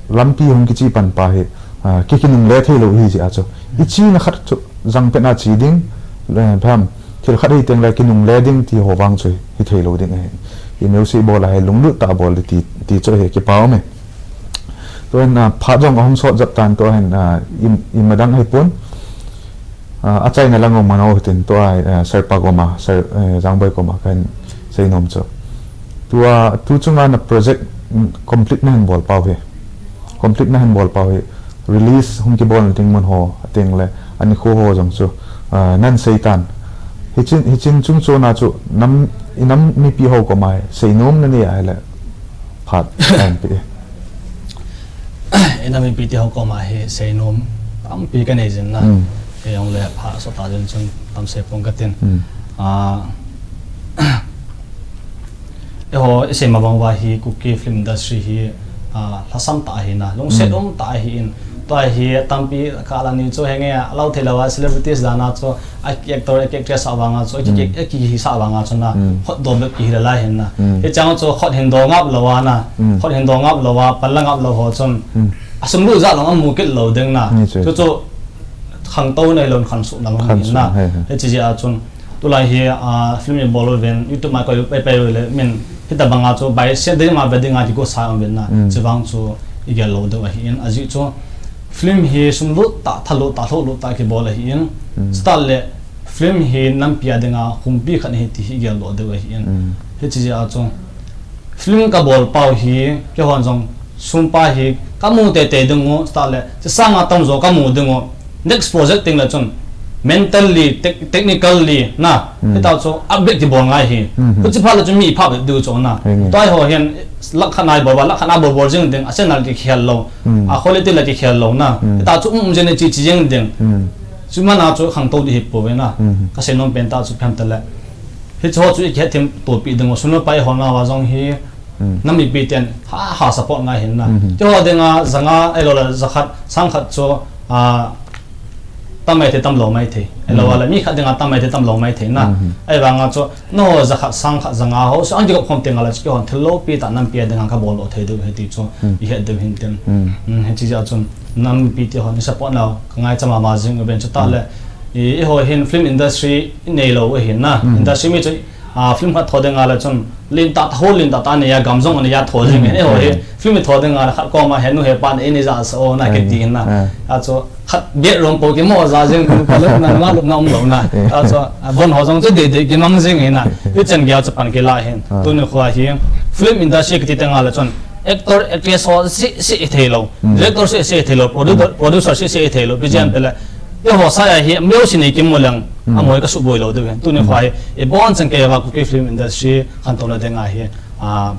lampi hung kichi pan pa hi, ah, ki kinungle thei lo hi jeh a chu. I china khat chu jang pen a chi ding, le, pha, thil khat hi teng le kinungle ding ti ho vang chu hi thei lo ding ahi. I mi lo se bol a hi lunglut ta bol ti, ti chu hi kipa um e. Tua hin, ah, phat jong ahung sot jep tan tua hin, ah, i, i madang ahi pon. Ah, achaina lang um mano hitin tua, ah, Sir pa koma, Sir, eh, Jangboi koma kahin sei nom chu. Tua, tu chunga na project, mm, complete na hin bol pau hi. Complete na hin bol pau hi. Release hung kibol na ding mun ho, ateng le, ani kho ho jong chu, ah, nan sei tan. Hichin, hichin chung chu na chu, nam, i nam mipi ho koma hi, sei nom na ni ahile, phat, an pi. I nam mipi te ho koma hi sei nom tampi ka nei jin na. Hmm. Kei jong le pha sot ta jin chun tam sei pong ka tin. Hmm. Ah, eiho, i sei ma bang uva hi Kuki film industry hi, ah, lhasam ta ahi na, lungset, hmm, um ta ahi in. Tua hi tampi ka la ni chu henge, a lo thei lo a celebrities dan a chu a ki actor, a ki actress a vang a chu, a ki, hmm, a ki hi sa vang a chu na, hmm, khut do bep ki hi la lai hin na. Hmm. Hichang chu khut hin do ngap lo a na, hmm, khut hin do ngap lo a, pan la ngap lo ho chun. Hmm. A sum lu ja long a mu kit lo ding na. Ni chu. Chu chu khangtou nei lon khan su na long hin na. Khan su, he, he. Hichi jeh a chun. Tulai hi, ah, film i bol uvin, YouTube ma koi pai pai le, min, hita bang a chu, bai se ding ma ve ding a ki ko sa uvin na. Hmm. Chi vang chu, i gel lo deu ahi in, ajeh chu, film hi sum lut ta, tha lut ta, lho lut ta ki bol ahi in. Hmm. Start le, film hi nampi a dinga, humpi khat hi ti hi gel lo deu ahi in. Hmm. Hichi jeh a chu, film ka bol pau hi, kei hon jong sum pa hi ka mu tei tei ding u, start le, chi sang a tam jo ka mu ding u. Next project teng le chun, mentally, tech-, technically, na, hmm, hita chu upgrade ti bol ngai hi. Hmm, hmm. Kuchi pha le chun mi pha be du chu na. Hei ni. Tua ho hin, lakh khat nai bol ba, lakh khat na bol bol jing ding, a channel ki khel lo, hmm, a quality la ki khel lo na. Hmm. Hita chu um jing chi chi jing ding. Hmm. Chu mana chu khangtou di hi po ve na. Hmm. Ka sei nom pen ta chu phem ta le. Hichu chu i khet thim to pi ding u, sum le pai ho na va jong hi, hmm, nam mipi ten ha, ha support ngai hin na. Hmm. Ti ho dinga, janga, ei lo la, jakhat, sang khat chu, ah, tam mai thei, tam lo mai thei. Ei lo, hmm, la, mi khat dinga tam mai thei, tam lo mai thei na. Hmm. Ei vang a chu, no, jakhat, sang khat, janga ho, so ang ki khom teng a la chu, kei hon thil lo pi ta nampi a dinga ka bol lo thei deu hi ti chu, hmm, i het deu hin tin. Hmm. Hmm, hichi jeh a chun, nam mipi te hon i support nau, ka ngai cha ma ma jing u ben chu ta, hmm, le. I, eiho hin film industry i nei lo u hin na. Hmm. Industry mi chu, ah, film khat tho ding a le chun, lin ta ta ho, lin ta ta nei a gam jong nei a tho jing. Hmm. Eiho hi, hmm, film i tho ding a le khat koma he nu he pa nei ni ja sa o na, hmm, ki ti hin na. Hmm. A chu, khat bedroom po ki mo ja jing, kun pa lup na, nga lup na um lo na. Hmm. A chu, a von ho jong chu dei dei ki mang jing hin na. I chan gei a chu pan ki la hin. Hmm. Tuni khoa hi, film industry ki ti ding a le chun, actor, actress ho si, si i thei lo. Hmm. Director si, si i thei lo. Produ-, hmm, producer si, si i thei lo. Bi jam, hmm, pe le. Keiho saiya hi, mi jouse nei kimu leng, Hmm. amaho hi kasuboi lou diu ahin. Tuni Hmm. kho hi, ibon chan keiva Kuki film industry khantouna dinga hi, ah,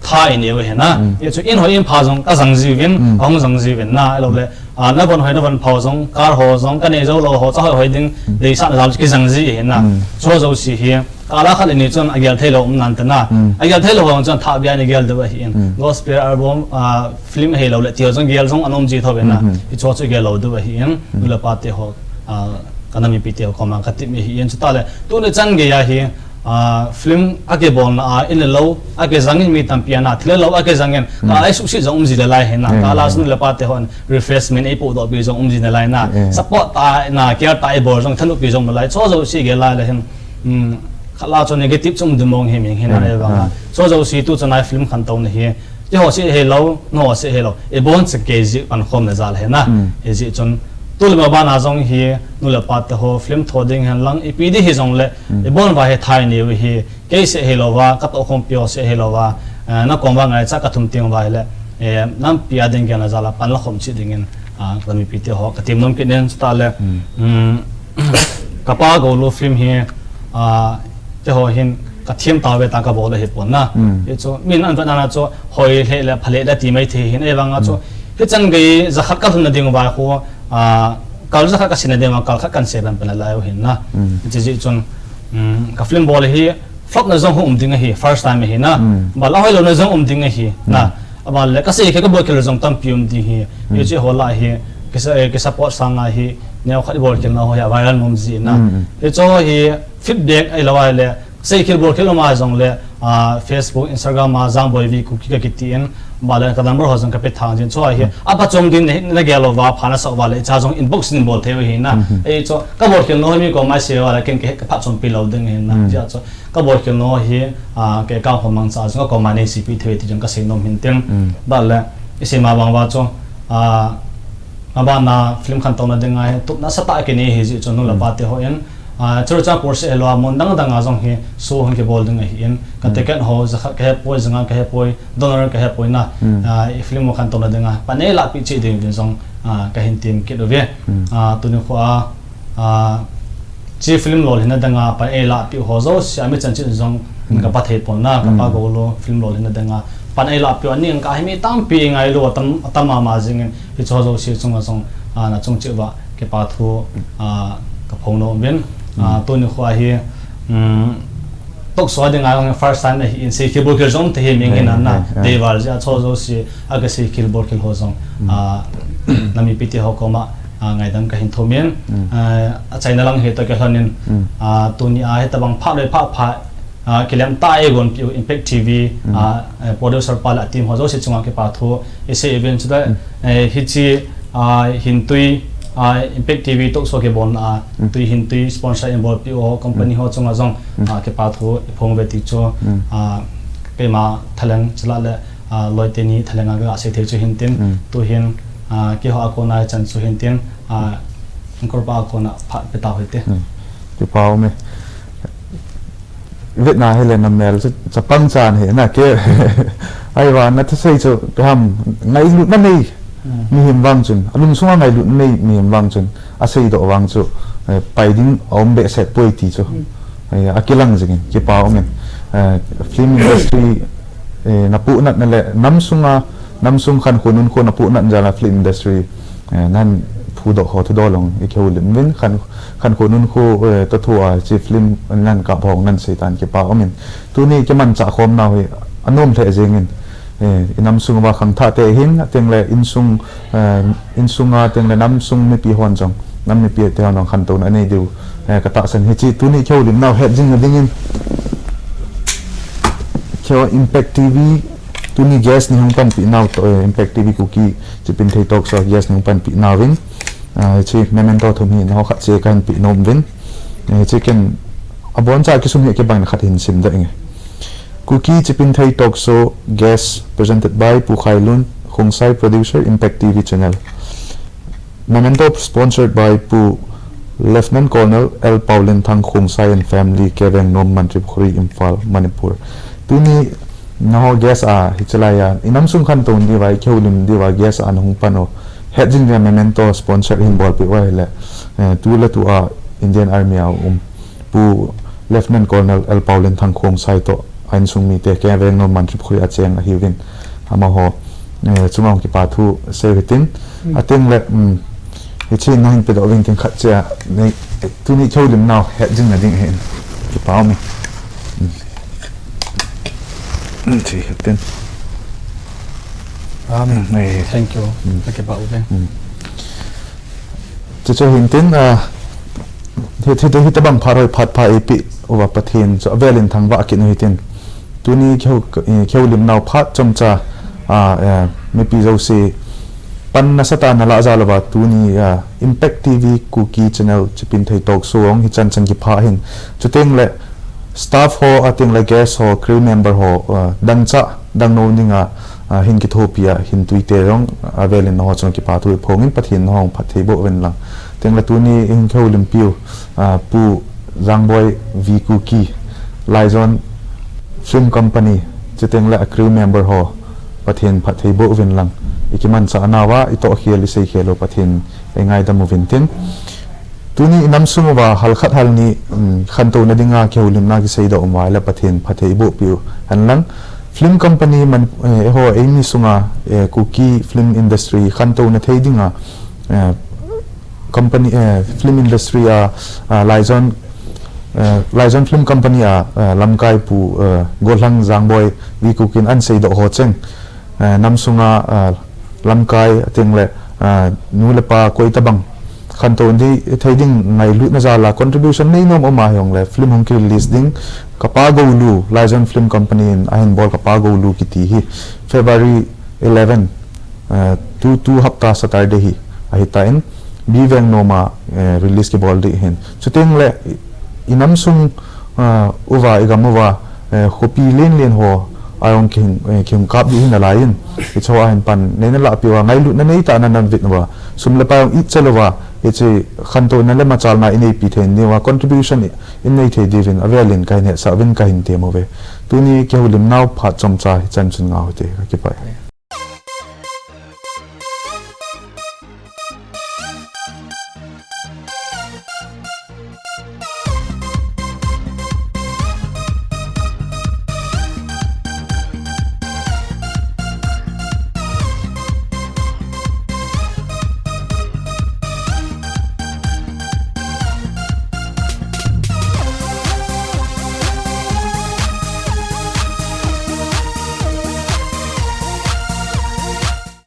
tha inei u ahi na. Hmm. Hichu in hoi in pha jong kajang jiuvin, Hmm. kahung jang jiuvin na, ahilou le, ah, navon hoi navon pha jong, car ho jong, kanei jou lou ho, cha hoi hoi ding, Hmm. deisahna jal kijang ji ahi na. Hmm. Chu jouse hi, kala khat le ni chun agel thei lou um nante na. Hmm. Agel thei lou ho chun thah bia in gel diu ahin. Hmm. Gospel album, ah, film ahilou le, ti ho jong gel jong ana um ji thou ve na. Hmm, hmm. Hichu chu gel lou diu ahin. Hmm. Nu le pa te ho, ah, kana mipi te ho koma katep ahin. Chutah le, tuni chan geiya hi, ah, film akibolna a, in le lou, akijang in mi tampi ana, thil le lou akijang in, Hmm. kala isuhset jong um ji le lai ahi na. Hmm. Kala chun nu le pa te hon refreshment eipohdoh pi jong um ji le lai na. Hmm. Support tah a, care tah a ibol jong, thanop pi jong um le lai. Chu jouse gel a le hin, Hmm, khat la chun negative chu um ding mong hi mi hina Hmm, ahi vanga. hmm. Chu jouse tu chun a film khantouna hi, keiho seh hilou, nangho seh hilou, ibon chan kei jeh pankhomna jal ahi na. Hmm. Hijeh chun, tu le ma bana jong hi, nu le pa te ho, film tho ding hen lang, ipi ding hijong le, Hmm. ibon uva hi tha inei u hi, kei seh hilou va, katohkhompi ho seh hilou va, eh, nakom uva ngaicha kathum teng uva hile, eh, nampi a ding gelna jal a pan la khom cheh dingin, ah, kamipi te ho, katem nom kit in chutah le, Hmm. hmm, Kapa Goulou film hi, ah, keiho hin kathem tauve tia kabol ahi pon na. Hmm. Hichu, min ahin vet na chu, hoi lheh le, pha lheh le ti mai thei hin, ahivanga chu, Hmm. hichan gei jakhat kalhunna ding uva khu, ah, kal jakhat kasei na ding uva, kal khat kahin sei pan pan le lai u ahin na. Hmm. Hijeh chun, hmm, ka film bol hi, flop na jong hung um ding ahi, first time ahi na. Hmm. Bal a hoilouna jong um ding ahi na. Hmm. Aban le, kasei khel kabol khel jong tampi um ding ahi. Hmm. Hichu ho lah hi, kisa, eh, kisupport sanga hi, neokhat ibol khel na ho hi, viral nom ji na. Hmm. Hichu hi, feedback ahilou le, sei khel bol khel um a jong le, ah, Facebook, Instagram a, Jangboi V Kuki kakiti in, bal le, ka number ho jong kape thang jin. Chu hi, Hmm. apha chom din na, nagel uva, pha nasah uva le, icha jong inbox in bol thei u ahi na. Hmm. Hichu, kabol khel na ho mi koma sei uva le, ken ka, kapha chompi lou ding ahi na. Hmm. Hijeh chun, kabol khel na ho hi, ah, kei ka hom mangcha jong kakoma nei seipi thei ti jong kasei nom hin tin. Hmm. Bal le, isei ma bang uva chu, ah, abana film khantouna dinga hi, tup nasatah a kinei hijeh chun nu le Hmm. pa te hon, ah, Churachandpur seh hilou a, mun dang dang a jong hi, show hung kibol ding ahin, ka Hmm. ticket ho, jakhat kahe poi, janga kahe poi, donor kahe poi na, Hmm. ah, i film u khantouna dinga, pan eilahpeh cheh ding uvin jong, ah, kahin tem kit uve. Hmm. Ah, tuni kho a, ah, hiche film lolhinna dinga pan eilahpeh ho jouse, ami chan cheh jong Hmm. kapha thei pon na, Kapa Hmm. Goulou film lolhinna dinga pan eilahpeh u, aning kah hi mi tampi ngailu atam, atam mama jingin, hiche ho jouse chunga jong, ah, nachung cheh uva kipa thu, ah, kaphong nom uvin. Ah, Hmm. tuni kho a hi, um, talk show dinga jong first time ahin, sei khel bol khel jong um thei hi mi Hmm, hina na, hmm, hmm. deival jeh a chu jouse, akasei khel bol khel ho jong, Hmm. ah, namipi te ho koma, ah, ngaidam kahin thum in, Hmm. ah, achaina lang hi toh kilhon in, Hmm. ah, tuni a hitabang phat le phat pha, ah, kilem tah a eigonpeh u Impact T V, Hmm. ah, eh, producer pa le a team ho jouse chunga kipa thu isei uvin chutah, Hmm. eh, hiche, ah, Hintui, ah, Impact T V talk show kibolna a, Hmm. Tui Hintui sponsor in bolpeh u ho company Hmm. ho chunga jong, Hmm. ah, kipa thu iphong uve ti chu, Hmm. ah, keima thalheng chule le, ah, loi teni thalheng a kasei thei chu hin tin, Hmm. tu hin, ah, keiho a kona hichan chu hin tin, ah, Anchor pa a kona phat pe tau hite. Hmm. Kipa um e. Vetna hile namel chu chapang chan hi na ke. Ahivang nathusei chu ham ngailutna nei Hmm. mihem vang chun, alungsunga ngailutna nei mihem vang chun, aseidoh vang chu, eh, pai ding aum behseh poi ti chu. Hmm. Eh, akilang jingin, kipa um in. Eh, film industry, eh, napuhnatna le, namsunga, namsung khankho nunkho napuhnat jal a film industry, eh, nahin phudoh ho thudoh long ikihoulim uvin, khan, khankho nunkho, eh, toh thu a hiche film nahin kap ho nahin sei tan kipa um in. Tuni kimanchah khom nau hi anom lheh jengin, eh, inamsung uva khangthah te hin, ateng le insung, eh, insunga, ateng le namsung mipi hon jong, nam mipi te hon jong khantouna anei diu, eh, katahsan hiche tuni kihoulim nau het jing na dingin. Keiho Impact T V, tuni guest nei hung panpi nau toh, eh, Impact T V Kuki Chipinthei Talk Show guest nei hung panpi nauvin. Ah, hiche memento thum hi nangho khat che kahin pe nom uvin. Eh, hiche ken aboncha kisum hi kibang khat hin sim doh inge. Kuki Chipinthei Talk Show guest presented by Pu Khailun, Khongsai producer, Impact T V channel. Memento sponsored by Pu Lieutenant Colonel L Paolenthang, Khongsai and family, K Vengnom, Mantripukhri, Imphal, Manipur. Tuni nangho guest a, hiche laiya, inamsung khantou diuva, ikihoulim diuva, guest a nahung pan u. Hetjing ve memento sponsor hin bolpeh uva ahile, eh, tu le tu a Indian Army a um Pu Lieutenant Colonel L Paulin Thangkhong Sai toh a insung mite Kevengnom Mantripukhri a cheng ahiuvin amaho, eh, chunga hung kipa thu seiu hitin, hmm, atengle, um, hiche nahin pedoh uvin tin khat che a, nei, tuni kihoulimnau hetjing na ding ahin. Kipa umin. Um. Um, thi hitin. Um, nei. Thank you. Um. Kakipa uve. Um. Chuche hin tin, ah, hi, hi, hitobang phat hoi phat pha eipeh uva Pathen chu avelin thangvah kit u hitin. Tuni kihou, eh, kihoulimnau phat chomcha, ah, eh, mipi jouse pan nasatah a nalah jal uva tuni, ah, Impact T V Kuki Channel Chipinthei Talk Show hung hichan chan kiphah ahin. Chutengle staff ho, atengle guest ho, crew member ho, ah, dangchah, dangnou dinga, ah, hin kithopi a, hin tuite jong, avelin nangho chunga kipa thu iphongin Pathen nangho phatthei boh uvin lang. Tengle tuni hin kihoulimpiu, ah, Pu Jangboi V Kuki, Laijon Film Company, chutengle a crew member ho, Pathen phatthei boh uvin lang. Ikimanchah nauva, itohkhel, iseikhel u Pathen eingaidam uvin tin. Tuni inam sung uva hal khat hal ni, um, khantouna dinga kihoulimna kiseidoh um uva ahile Pathen phatthei ibohpeh u hen lang. Film company man, eh, eiho eimi sunga, eh, Kuki film industry khantouna thei dinga, eh, company, eh, film industry a, a, Laijon, eh, Laijon Film Company a, eh, lamkai Pu, eh, Gollhang Jangboi V Kuki in ahin seidoh ho cheng, eh, nam sunga, eh, lamkai atengle, eh, nu le pa koitobang khantou ding, thei ding ngailutna jal a contribution neinom um ahijongle film hung kirelease ding, Kapa Goulu, Laijon Film Company in ahin bol Kapa Goulu kiti hi February eleven, eh, tu, tu hapta Saturday hi ahitan, B Vengnom a, eh, release kibol ding ahin. Chutengle i, inam sung, ah, uva, igam uva, eh, khopi len len ho a jong kihung, eh, kihung kap ding ahi nalaiyin, hicheho a hin pan neina lahpeh uva, ngailutna neitah a navet uva, sum le pai jong itchel uva, hiche khantouna le machalna ineipi thei nauva contribution i, inei thei diuvin avelin kahin hetsah uvin kahin tem uve. Tuni kihoulimnau phat chomcha hichan chun ngah u hite, kakipah e.